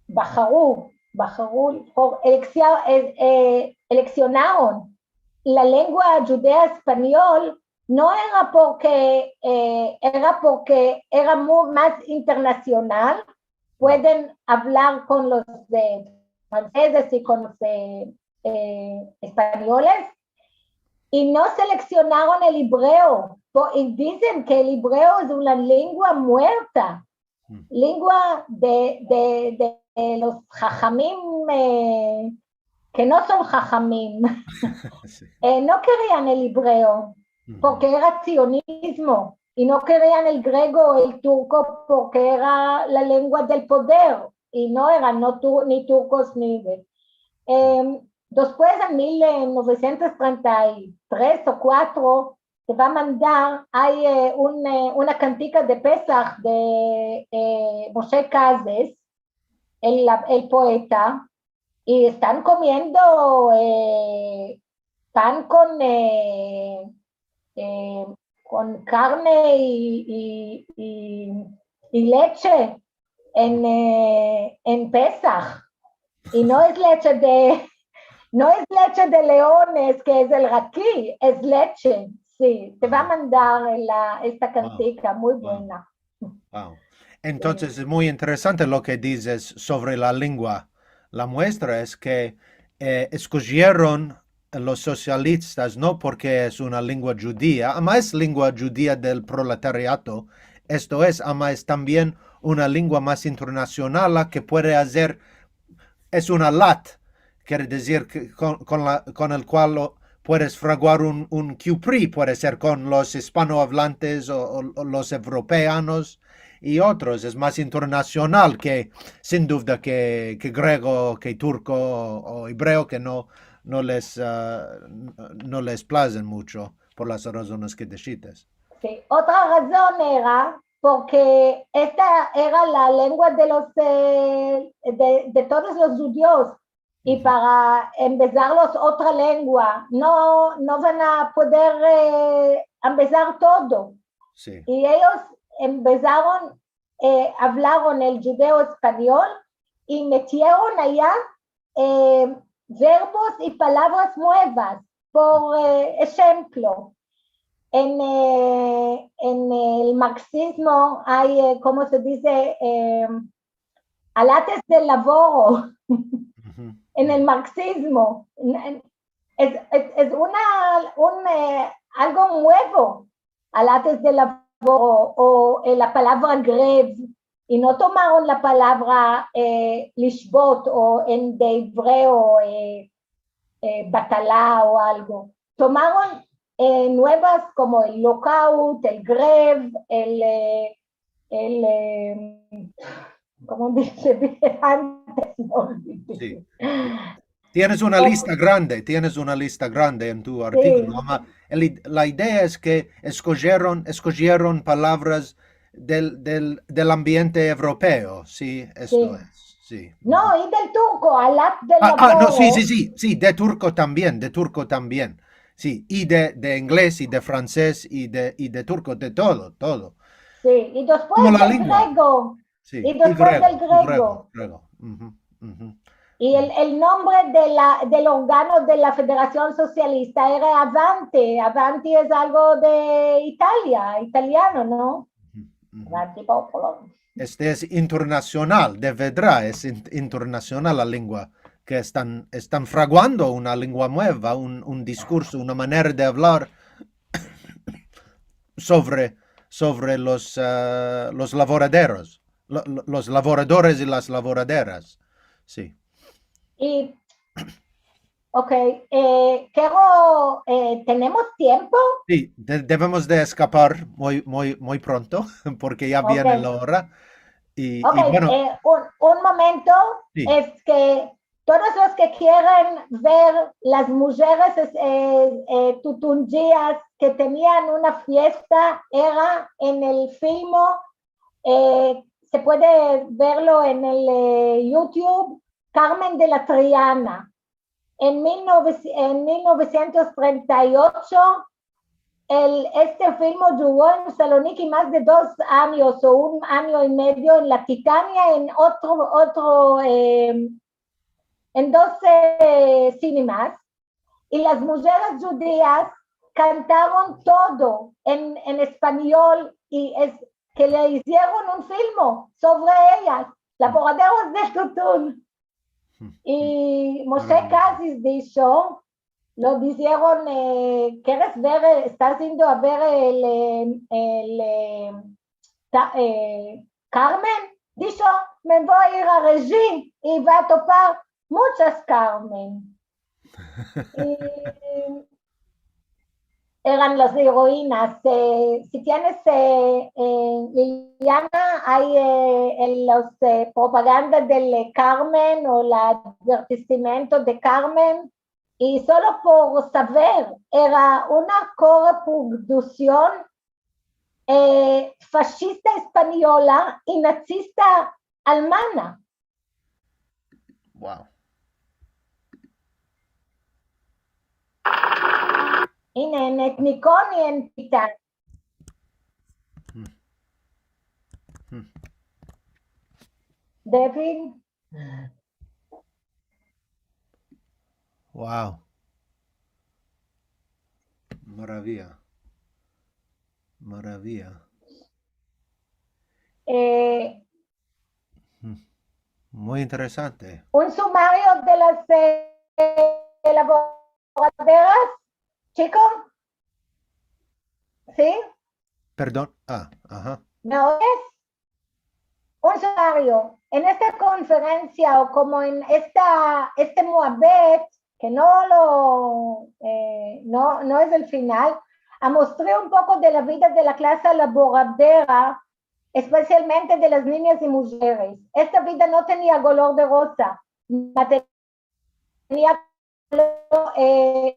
baharu, baharu, o eleksia-, eh, eh, eleksionaron la lengua djudeo-espanyol, no era porke, eh, era porke era mu-, mas internasional, pueden avlar kon los, eh, fransezes i kon los, eh, eh, espanyoles, i no seleksionaron el ebreo, po-, i dizen ke el ebreo es una lengua muerta, lengua de, de, de los hajamim, eh, ke no son hajamim. Si. Eh, no kerian el ebreo, porke era tsionismo, i no kerian el grego o el turko porke era la lengua del poder, i no eran no tur-, ni turkos ni de. Em, despues, en mil novesientos trenta i tres o kuatro, te va a mandar, ay, eh, un, eh, una kantika de Pesah de, eh, Moshe Kazes, el, la, el poeta, i estan komiendo, eh, pan kon, eh, eh, kon karne i, i, i, i leche en, eh, en Pesah. I no es leche de, no es leche de leones, ke es el raki, es leche. Si, te va a mandar la, esta kantika, muy buena. Wow. Entonses, es muy interesante lo ke dizes sovre la lengua. La muestra es ke, eh, eskujeron los sosialistas, no porke es una lengua djudia, ama es lengua djudia del proletariato, esto es, ama es tambien una lengua mas internasional, la ke puede azer, es un alat, kere dizir ke kon, kon la, kon el kual lo, puedes fraguar un, un kipri, puede ser kon los ispanoavlantes o, o, o los evropeanos i otros. Es mas internasional ke, sin duvda, ke, ke grego, ke turko o, o ebreo, ke no, no les, ah, no les plazen muncho por las razones ke dishites. Si. Otra razon era porke esta era la lengua de los, eh, de, de todos los djudios. I para embezarlos otra lengua, no, no van a poder, eh, embezar todo. Si. I eyos embezaron, eh, avlaron el djudeo-espanyol i metieron aya, eh, verbos i palavras muevas. Por, eh, enshemplo, en, eh, en el marksizmo ay, eh, komo se dize? Eh, alates del lavoro. En el marksizmo. Es, es, es una, un, eh, algo muevo, alates del lavoro, o, eh, la palavra grev, i no tomaron la palavra, eh, lishvot, o en de ebreo, eh, eh, batala o algo. Tomaron, eh, muevas komo el lockout, el grev, el, eh, el, eh, komo dishe antes? Me olvide. Si. Tienes una lista grande, tienes una lista grande en tu artikolo, ama, el id-, la idea es ke eskojeron, eskojeron palavras del, del, del ambiente evropeo, si, esto es, si. No, i del turko, alat del lavoro. Ah, ah, no, si, si, si, si, de turko tambien, de turko tambien. Si, i de, de inglez, i de fransez, i de, i de turko, de todo, todo. Si, i despues del grego. Si, i despues del grego. Grego. I el, el nombre de la, del organo de la Federasion Sosialista era Avanti. Avanti es algo de Italia, italiano, no? Avanti popolo. Este es internasional, de verdad, es in-, internasional la lengua, ke estan, estan fraguando una lengua mueva, un, un diskurso, una manera de avlar sovre, sovre los, ah, los lavoraderos, lo, lo, los lavoradores i las lavoraderas. Si. I, ok, eh, kero, eh, tenemos tiempo? Si, de-, devemos de eskapar muy, muy, muy pronto, porke ya viene la ora. I, i, bueno, eh, un, un momento, es ke todos los ke kieren ver las mujeres, eh, eh, tutunjias ke tenian una fiesta, era en el filmo, eh, se puede verlo en el, eh, YouTube, Carmen de la Triana. En mil nove-, en mil novesientos trenta i ocho, el, este filmo djugó en Saloniki mas de dos anyos o un anyo i medio, en la Titania, en otro, otro, eh, en dos, eh, sinemas, i las mujeres djudias kantaron todo en, en espanyol, i es ke le izieron un filmo sovre eyas, Lavoraderos del Tutun. I Moshe Kazis disho, lo dizieron, eh, "Keres ver, estas indo a ver el, eh, el, eh, ta-, eh, Carmen?" Disho, "Me vo a ir a Reji i vo a topar munchas Carmen." I eran las eroinas. Eh, si tienes, eh, eh, Liliana, ay, eh, el, los, eh, propaganda del, eh, Carmen o la advertizimiento de Carmen. I solo por saver, era una koprodusion, eh, fashista espanyola i nazista almana. Wow. Ine, en Etnikon i en Titan. Hmm. Hmm. Devin. Wow. Maraviya. Maraviya. Eh, Hmm. Muy interesante. Un sumario de las, eh, lavoraderas, chiko? Si? Pardon. Ah, aha. Me oyes? Un sumario. En esta konferensia o komo en esta, este muabet, ke no lo, e, no, no es el final, a mostrar un poko de la vida de la klase laboradora, espesialmente de las ninyas i mujeres. Esta vida no tenia kolor de roza, ma tenia, e,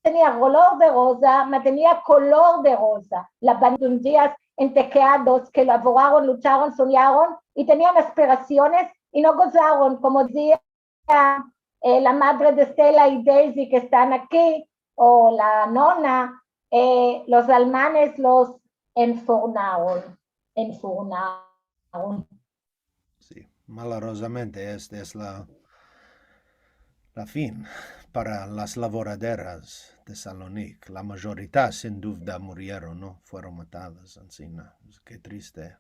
tenia kolor de roza, ma tenia kolor de roza. La bandidas entekeados ke lavoraron, lucharon, sonyaron i tenian aspirasiones i no gozaron, komo dizia, e, la madre de Stella i Daisy ke estan aki, o la nona, e, los almanes los enfurnaron, enfurnaron. Si, malarozamente, esta es la, la fin para las lavoraderas de Salonik. La majorita, sin duvda, murieron, no? Fueron matadas, ansina. Ke triste.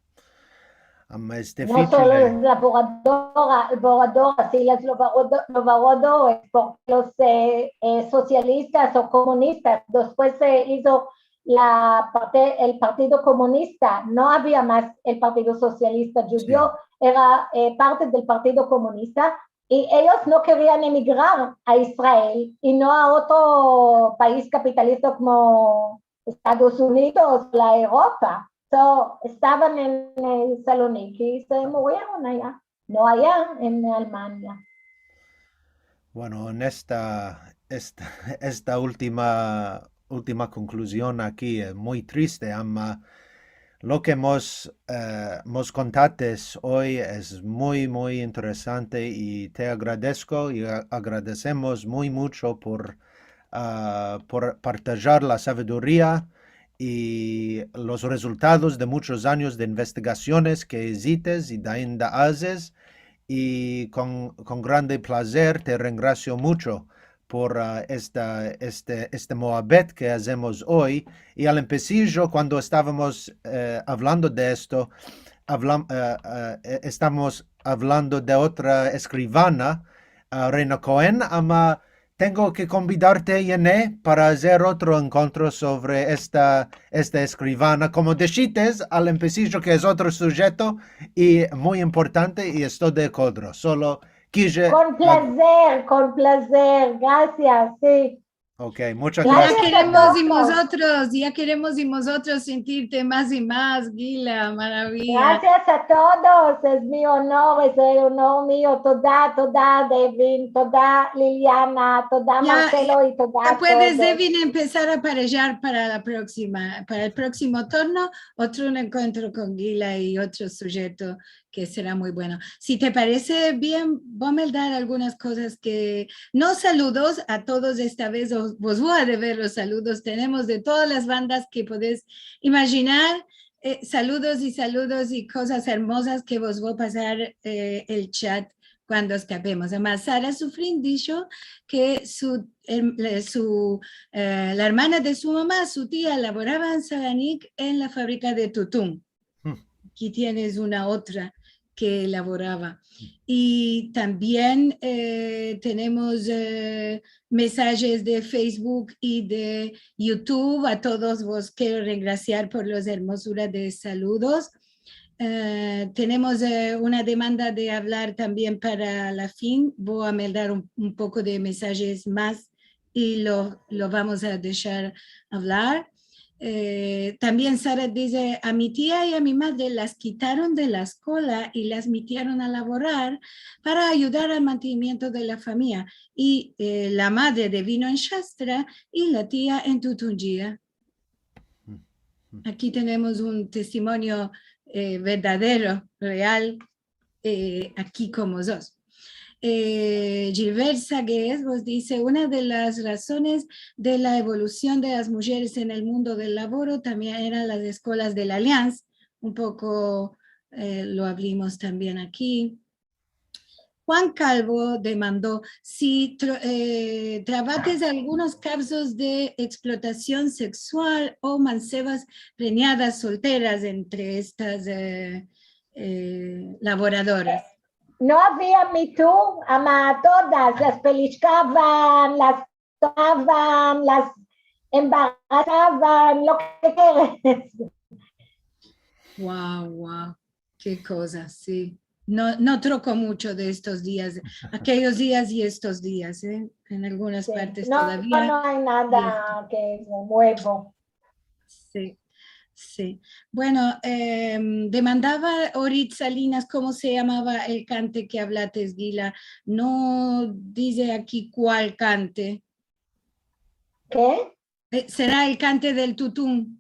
Ama es difisil. No solo las lavoradora-, lavoradoras, si las lavorado-, lavoradores, porke los, e, e, sosialistas o komunistas, despues se izo la parte, el Partido Komunista, no avia mas el Partido Sosialista Djudio, era, e, parte del Partido Komunista, i eyos no kerian emigrar a Israel i no a otro pais kapitalista komo Estados Unidos, la Evropa. So, estavan en, en Saloniki i se murieron aya, no aya en Almania. Bueno, en esta, esta, esta ultima, ultima konkluzion aki, e, muy triste, ama lo ke mos, e, mos kontates oy es muy, muy interesante i te agradesko i a-, agradesemos muy mucho por, a, por partajar la saviduria i los rezultados de muchos anyos de investigasiones ke izites i ainda azes, i kon, kon grande plazer te rengrasio mucho por, a, esta, este, este muabet ke azemos oy. I al empesijo, kuando estavamos, e, avlando de esto, avlam-, e, e, e, estamos avlando de otra eskrivana, a, Reina Cohen, ama tengo ke konvidarte, Yene, para azer otro enkontro sovre esta, esta eskrivana, komo deshites al empesijo, ke es otro sujeto i muy importante, i esto de akodro. Solo kije... Kon plazer, kon plazer. Grasias, si. Ok, muchas grasias. Ya keremos i mozotros, ya keremos i mozotros sentirte mas i mas, Gila, maraviya. Grasias a todos, es mi onor, es el onor mio. Toda, toda, Devin, toda, Liliana, toda, Marcelo, i toda a todos. Ya puedes, Devin, empesar a parejar para la proksima, para el proksimo turno, otro enkontro kon Gila i otro sujeto ke sera muy bueno. Si te parese bien, vo a meldar algunas kozas ke, no saludos, a todos esta vez os, vos vo a dever los saludos. Tenemos de todas las bandas ke podes imajinar, e, saludos i saludos i kozas ermozas ke vos vo a pasar, e, el chat kuando eskapemos. Ama Sara Sufrin disho ke su, em, le, su, e, la ermana de su mama, su tia, lavorava en Salonik en la fabrika de tutun. Aki tienes una otra ke lavorava. I tambien, e, tenemos, e, mesajes de Facebook i de YouTube. A todos vos kero rengrasiar por los ermozuras de saludos. E, tenemos, e, una demanda de avlar tambien para la fin. Vo a meldar un, un poko de mesajes mas i lo, lo vamos a deshar avlar. E, tambien Sara dize: "A mi tia i a mi madre las kitaron de la eskola i las metieron a lavorar para ayudar al mantenimiento de la famiya. I, e, la madre devino en Shastra i la tia en Tutunjia." Aki tenemos un testimonio, e, verdadero, real, e, aki kon mozotros. E, Gilbert Sagues vos dize: "Una de las razones de la evolusion de las mujeres en el mundo del lavoro tambien eran las eskolas de la Allianz." Un poko, e, lo avlimos tambien aki. Juan Calvo demando si tro-, e, travates algunos kazos de eksplotasion seksual o mansevas prenyadas solteras entre estas, e, e, lavoradoras. No avia Me Too, ama todas, las pelishkavan, las tokavan, las embarasavan, lo ke keres. Wow, wow. Ke koza, si. No, no troko muncho de estos dias, akeyos dias i estos dias, e? En algunas partes todavia. No, no ay nada ke es muevo. Si, si. Bueno, em, demandava Orit Salinas komo se yamava el kante ke avlates, Gila. No dize aki kual kante. Ke? E, sera el kante del tutun.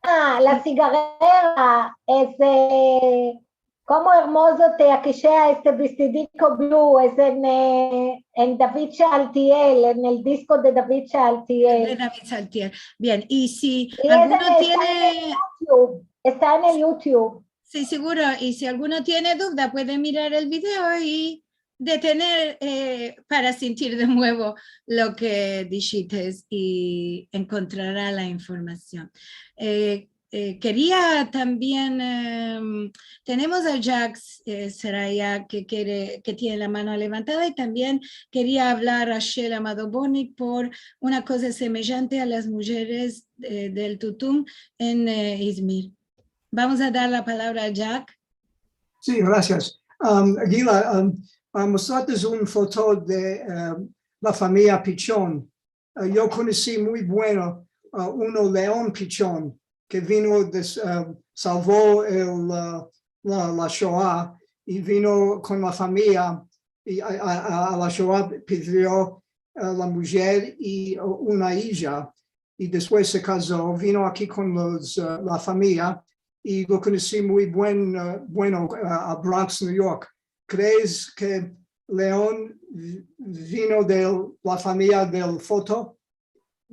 A, la sigarera, es, e, komo ermozo te akishea este vestidiko blu, es en, e, en David Shaltiel, en el disko de David Shaltiel. De David Shaltiel. Bien, i si I es en, alguno esta en tiene el YouTube, esta en el YouTube. Si, siguro. I si alguno tiene duvda, puede mirar el video i detener, e, para sintir de muevo lo ke dishites i enkontrara la informasion. E, e, keria tambien, em, tenemos a Jack, e, Seraya ke kere, ke tiene la mano levantada, i tambien keria avlar Rachel Amado Bonik por una koza semejante a las mujeres, e, del tutun en, e, Izmir. Vamos a dar la palavra a Jack. Si, grasias. Am, Gila, am, a, mostrates un foto de, am, la famiya Pichon. A, yo konosi muy bueno a uno Leon Pichon, ke vino, des-, am, salvo el, a, la, la Shoa i vino kon la famiya i a, a, a, a la Shoa pedrio, a, la mujer i, a, una ija. I despues se kazo, vino aki kon los, a, la famiya, i lo konosi muy buen, a, bueno, a, a Bronx, New York. Krees ke Leon vi-, vino de la famiya del foto?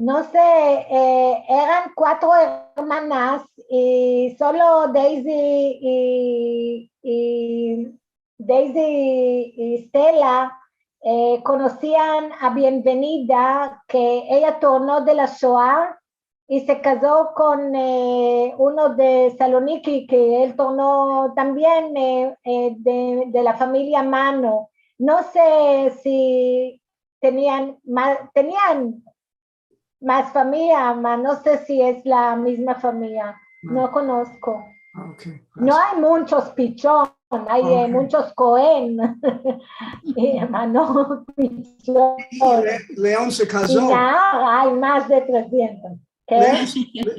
No se, e, eran kuatro ermanas i solo Daisy i, i Daisy i Stella, e, konosian a Bienvenida, ke eya torno de la Shoa i se kazo kon, e, uno de Saloniki, ke el torno tambien, e, e, de, de la famiya Mano. No se si tenian ma-, tenian mas famiya, ma no se si es la mizma famiya. No konosko. A, ok. No ay munchos Pichon, ay, e, Ok. Munchos Koen. I, ma no Pichon. I Le-, Leon se I kazo. Nahar ay mas de tresientos. Ke? Leon,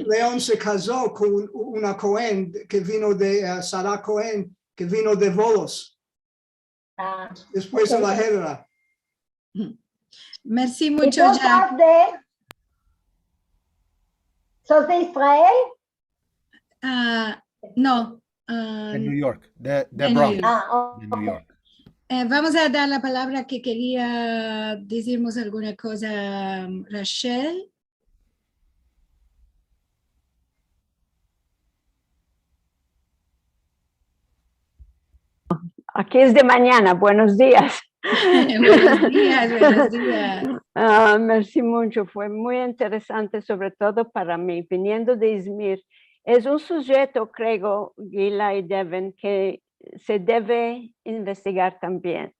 Leon se kazo kon una Koen ke vino de, a, Sara Koen, ke vino de Volos. A, Despues de la gerra. Mersi I muncho, sos Jack. de, sos de Israel? A, no, a, De New York, de, de de New Bronx, York. A, de New ok. York. E, vamos a dar la palavra ke keria dizirmos alguna koza, Rachel. Aki es de manyana, buenos dias. Buenos dias, buenos dias. A, mersi muncho, fue muy interesante, sovre todo para mi, viniendo de Izmir. Es un sujeto, kreo, Gila i Devin, ke se deve investigar tambien.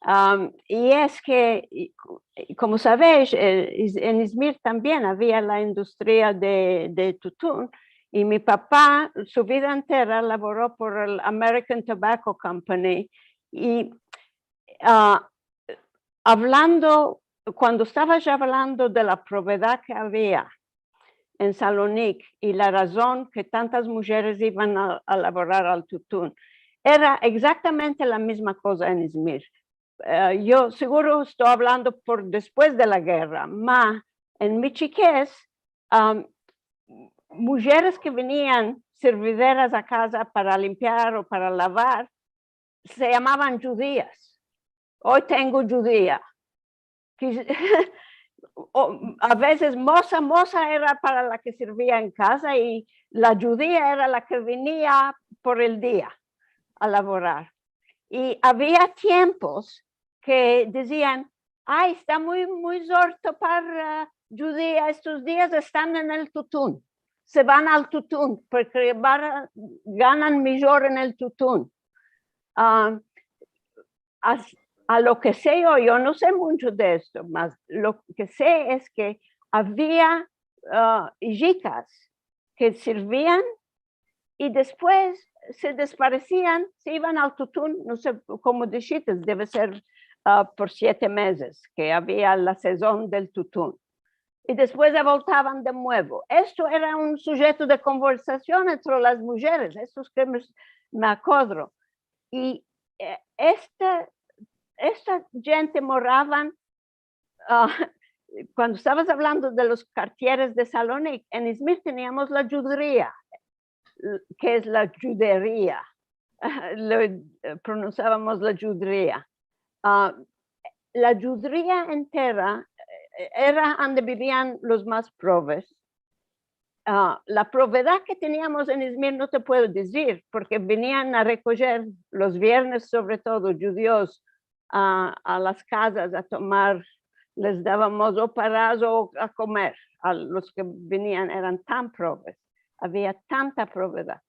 Am, i es ke, i, i komo savesh, e, Iz-, en Izmir tambien avia la industria de, de tutun, i mi papa, su vida entera, lavoro por el American Tobacco Company, i, a, avlando, kuando estavas avlando de la provedad ke avia en Salonik i la razon ke tantas mujeres ivan a, a lavorar al tutun, era egzaktamente la mizma koza en Izmir. E, yo siguro esto avlando por despues de la gerra, ma en mi chikez, am, mujeres ke vinian servideras a kaza para limpiar o para lavar, se yamavan djudias. Oy tengo djudia. Ke, o, a vezes mosa, mosa era para la ke sirvia en kaza i la djudia era la ke venia por el dia a lavorar. I avia tiempos ke dizian, "Ay, esta muy, muy zor topar, a, djudia, estos dias estan en el tutun, se van al tutun, porke van a, ganan mijor en el tutun." A, as-, a lo ke se yo, yo no se muncho de esto, mas lo ke se es ke avia, a, ijikas ke sirvian i despues se desparesian, se ivan al tutun, no se, komo dishites, deve ser, a, por siete mezes, ke avia la sezon del tutun. I despues avoltavan de muevo. Esto era un sujeto de konversasion entre las mujeres, esto es ke me, me akodro. I, e, esta, esta djente moravan, a, kuando estavas avlando de los kartieres de Salonik, en Izmir teniamos la djuderia, ke es la djuderia. Lo, e, pronunsiavamos la djuderia. A, la djuderia entera, e, era ande bivian los mas proves. A, la provedad ke teniamos en Izmir no te puedo dizir, porke vinian a rekojer los viernes, sovre todo, djudios, a, a las kazas a tomar, les davamos o paraz o a komer, a los ke vinian, eran tan proves, avia tanta provedad.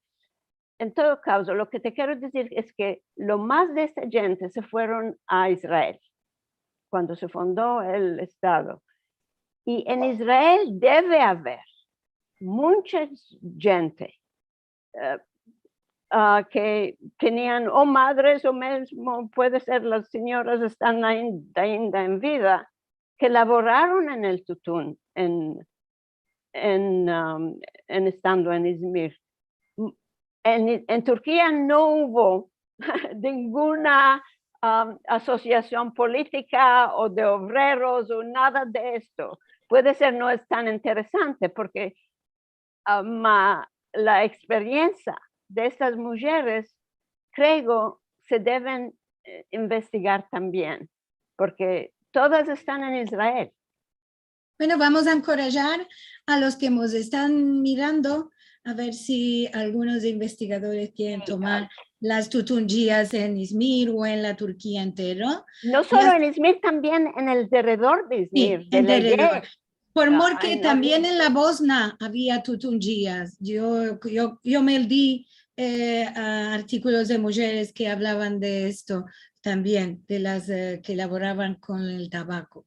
En todo kazo, lo ke te kero dizir es ke lo mas de esta djente se fueron a Israel, kuando se fundo el Estado. I en Israel deve aver muncha djente, e, a, ke tenian o madres o mizmo, puede ser las sinyoras estan ain-, ainda en vida, ke lavoraron en el tutun, en, en, am, en estando en Izmir. En, en Turkia no uvo ninguna, am, asosiasion politika o de ovreros o nada de esto. Puede ser no es tan interesante porke, a, ma, la eksperiensia de estas mujeres, kreo, se deven, e, investigar tambien, porke todas estan en Israel. Bueno, vamos a enkorajar a los ke mos estan mirando a ver si algunos investigadores kieren tomar las tutunjias en Izmir o en la Turkia entero. No solo en Izmir, tambien en el deredor de Izmir, de Legea. Por mor ke tambien en la Bosna avia tutunjias. Yo, yo, yo me di, e, a artikolos de mujeres ke avlavan de esto tambien, de las, e, ke lavoravan kon el tabako.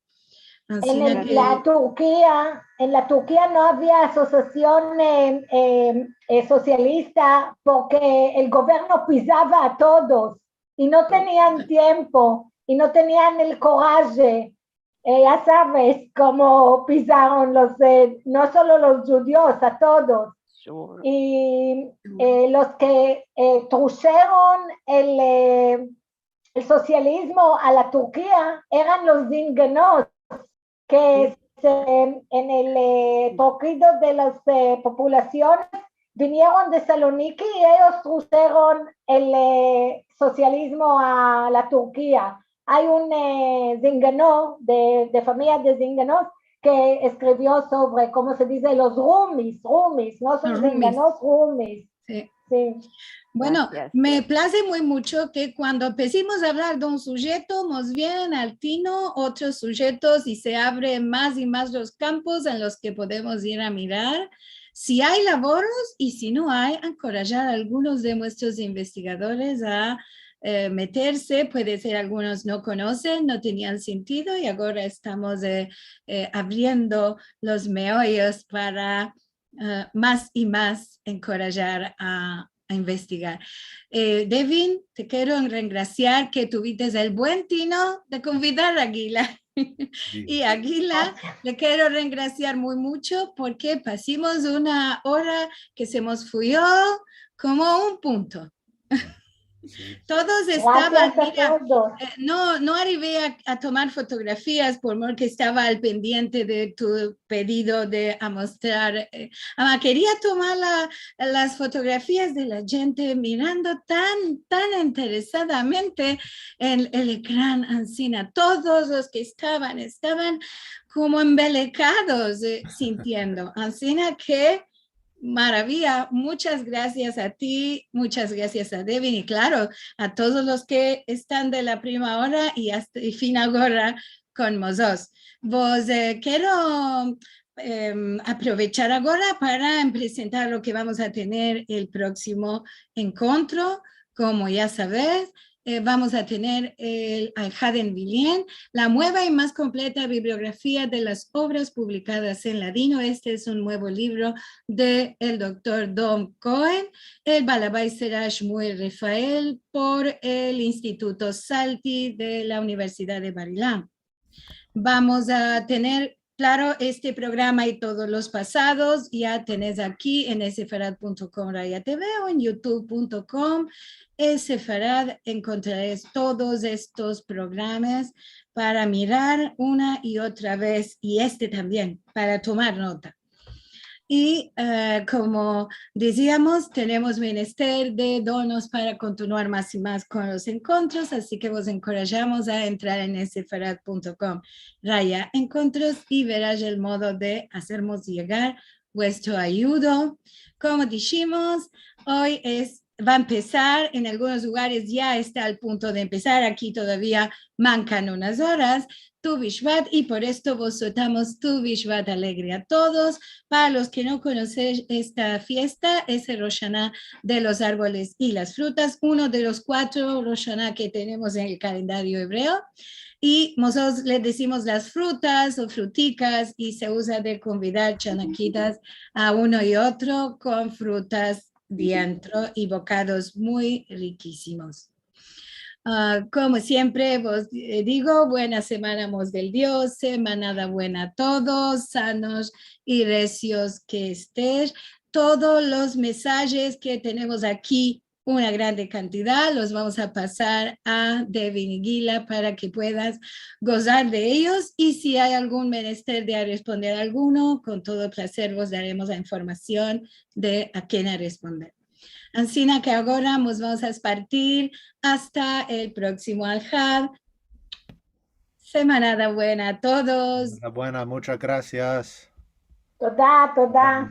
Ansi ke en la Turkia, en la Turkia no avia asosiasion, e, e, e, sosialista porke el governo pizava a todos i no tenian tiempo i no tenian el koraje. E, ya saves komo pizaron los, e, no solo los djudios, a todos. I, e, los ke, e, trusheron el, e, el sosializmo a la Turkia eran los zingenos, ke se, en el, e, trokido de las, e, populasiones vinieron de Saloniki i eyos trusheron el, e, sosializmo a la Turkia. Ay un, e, zingeno de, de famiya de zingenos ke eskrivio sovre, komo se dize, los rumis, rumis, no son zingenos, rumis. Si. Bueno, me plaze muy muncho ke kuando empezimos a avlar de un sujeto, mos vienen al tino otros sujetos i se avren mas i mas los kampos en los ke podemos ir a mirar si ay lavoros i si no ay, enkorajar a algunos de muestros investigadores a, e, meterse. Puede ser algunos no konosen, no tenian sentido i agora estamos, e, e, avriendo los meoyos para, e, mas i mas enkorajar a, a investigar. E, Devin, te kero rengrasiar ke tuvites el buen tino de konvidar a Gila. I a Gila le kero rengrasiar muy muncho porke pasimos una ora ke se mos fuyo komo un punto. Todos estavan, mira, e, no, no arive a, a tomar fotografias por mor ke estava al pendiente de tu pedido de amostrar, e, ama keria tomar la, las fotografias de la djente mirando tan, tan interesadamente en el ekran, ansina, todos los ke estavan, estavan komo embelekados, e, sintiendo. Ansina ke maraviya, munchas grasias a ti, munchas grasias a Devin i, klaro, a todos los ke estan de la prima ora i asta, i fin agora kon mozotros. Vos, e, kero, em, aprovechar agora para presentar lo ke vamos a tener el proksimo enkontro. Komo ya saves, eh, vamos a tener el Alhad en Vilien, la mueva i mas kompleta bibliografia de las ovras publikadas en ladino. Este es un muevo livro de el doktor Dov Cohen. El balabait sera Shmuel Refael por el Instituto Salti de la Universidad de Bar-Ilan. Vamos a tener, klaro, este programa i todos los pasados ya tenesh aki en sefarad punto com raya te ve o en youtube punto com sefarad. Enkontraresh todos estos programas para mirar una i otra vez, i este tambien, para tomar nota. I, eh, komo diziamos, tenemos menester de donos para kontinuar mas i mas kon los enkontros, ansi ke vos enkorajamos a entrar en sefarad punto com raya enkontros i verash el modo de azermos yegar vuestro ayudo. Komo dishimos, oy es, va a empesar, en algunos lugares ya esta al punto de empesar, aki todavia mankan unas oras, Tu Bishvat, i por esto vos dezeamos Tu Bishvat alegre a todos. Para los ke no konosesh esta fiesta, es el Rosh Hashaná de los arboles i las frutas, uno de los kuatro Rosh Hashaná ke tenemos en el kalendario ebreo. I mozotros le dizimos las frutas o frutikas, i se uza de konvidar chanakitas a uno i otro kon frutas dientro i bokados muy rikisimos. Ah, komo siempre vos, eh, digo, buena semana, mos del Dio, semanada buena a todos, sanos i resios ke estesh. Todos los mesajes ke tenemos aki, una grande kantidad, los vamos a pasar a Devin i Gila para ke puedas gozar de eyos. I si ay algun menester de a responder alguno, kon todo plazer vos daremos la informasion de a ken a responder. Ansina ke agora mos vamos a despartir asta el proksimo Alhad. Semanada buena a todos. Semana buena, muchas gracias. Toda, toda.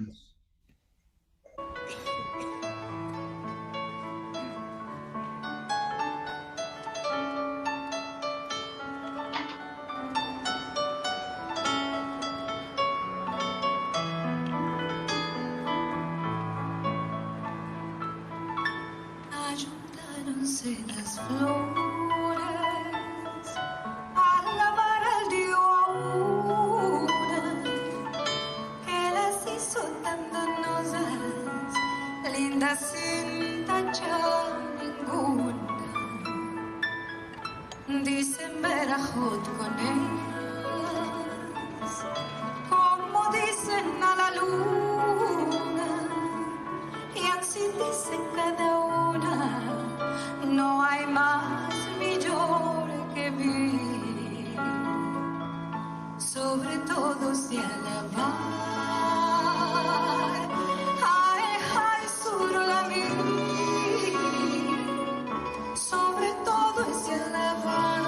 Ayuntaronse las flores a alavar al Dio a una ke las izo tan donozas, lindas sin tachar ninguna. Dizen berahot kon eyas, komo dizen a la luna, i ansi dizen kada una, no ay mas mijor ke mi. Sovre todo se alavar a el Hay Sur Olamim. Sovre todo se alavar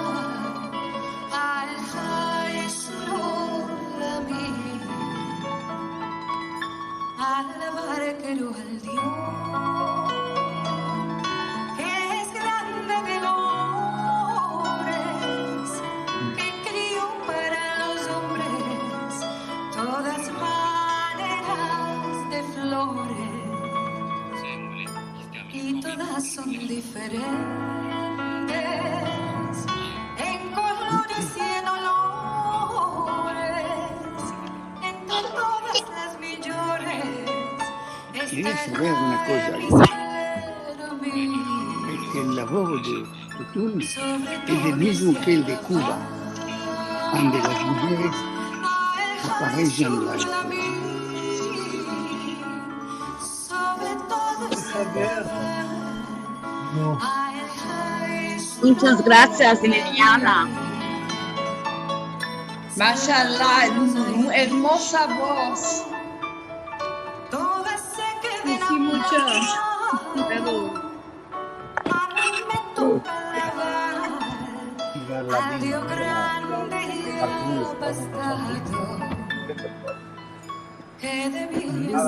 a el Hay Sur Olamim. Alavar kero al Dio ke es grande de lores, ke krio para los ombres todas maneras de flores, i todas son diferentes en kolores i en olores. Entre todas las mijores esta el Hay Sur Olamim. Kerido saver una koza, es ke el lavoro de Kutun es el mizmo ke el de Kuba, ande las mujeres aparesan la espoza. Muchas gracias, Liliana. Mashallah, hermosa voz. Mersi mucho. Bravo.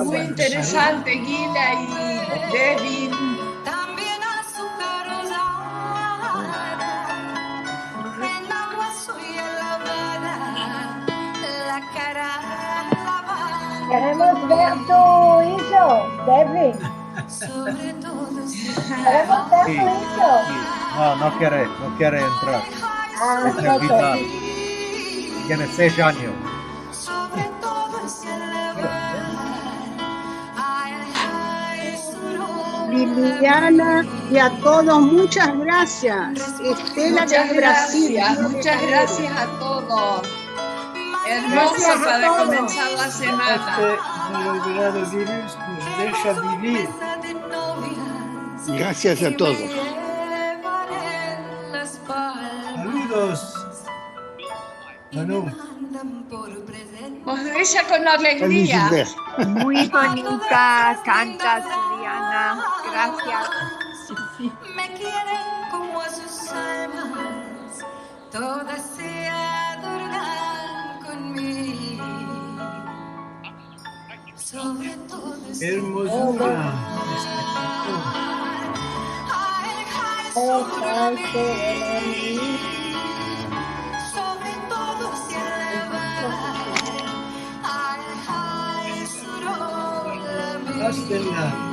Muy interesante, Gila i Devin. Keremos ver tu ijo, Devin. Keremos ver tu ijo. No, no kere, no kere entrar. Es invitado. Tiene sesh anyos. Liliana y a todos, muchas gracias. Estela, que es Brasil. Muchas gracias a todos. Hermoso para comenzar la semana. Este maravilloso virus nos deja vivir. Gracias a todos. Saludos. Manu. Os deja con alegria. Muy bonita, kantas, Liliana. Gracias. Me kieren komo a sus almas, todas se adornan kon mi. Hermosura. Hasta la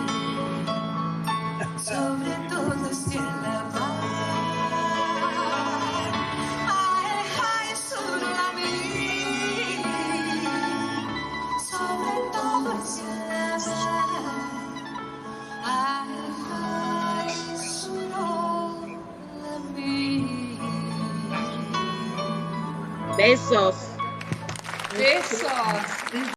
Besos. Besos.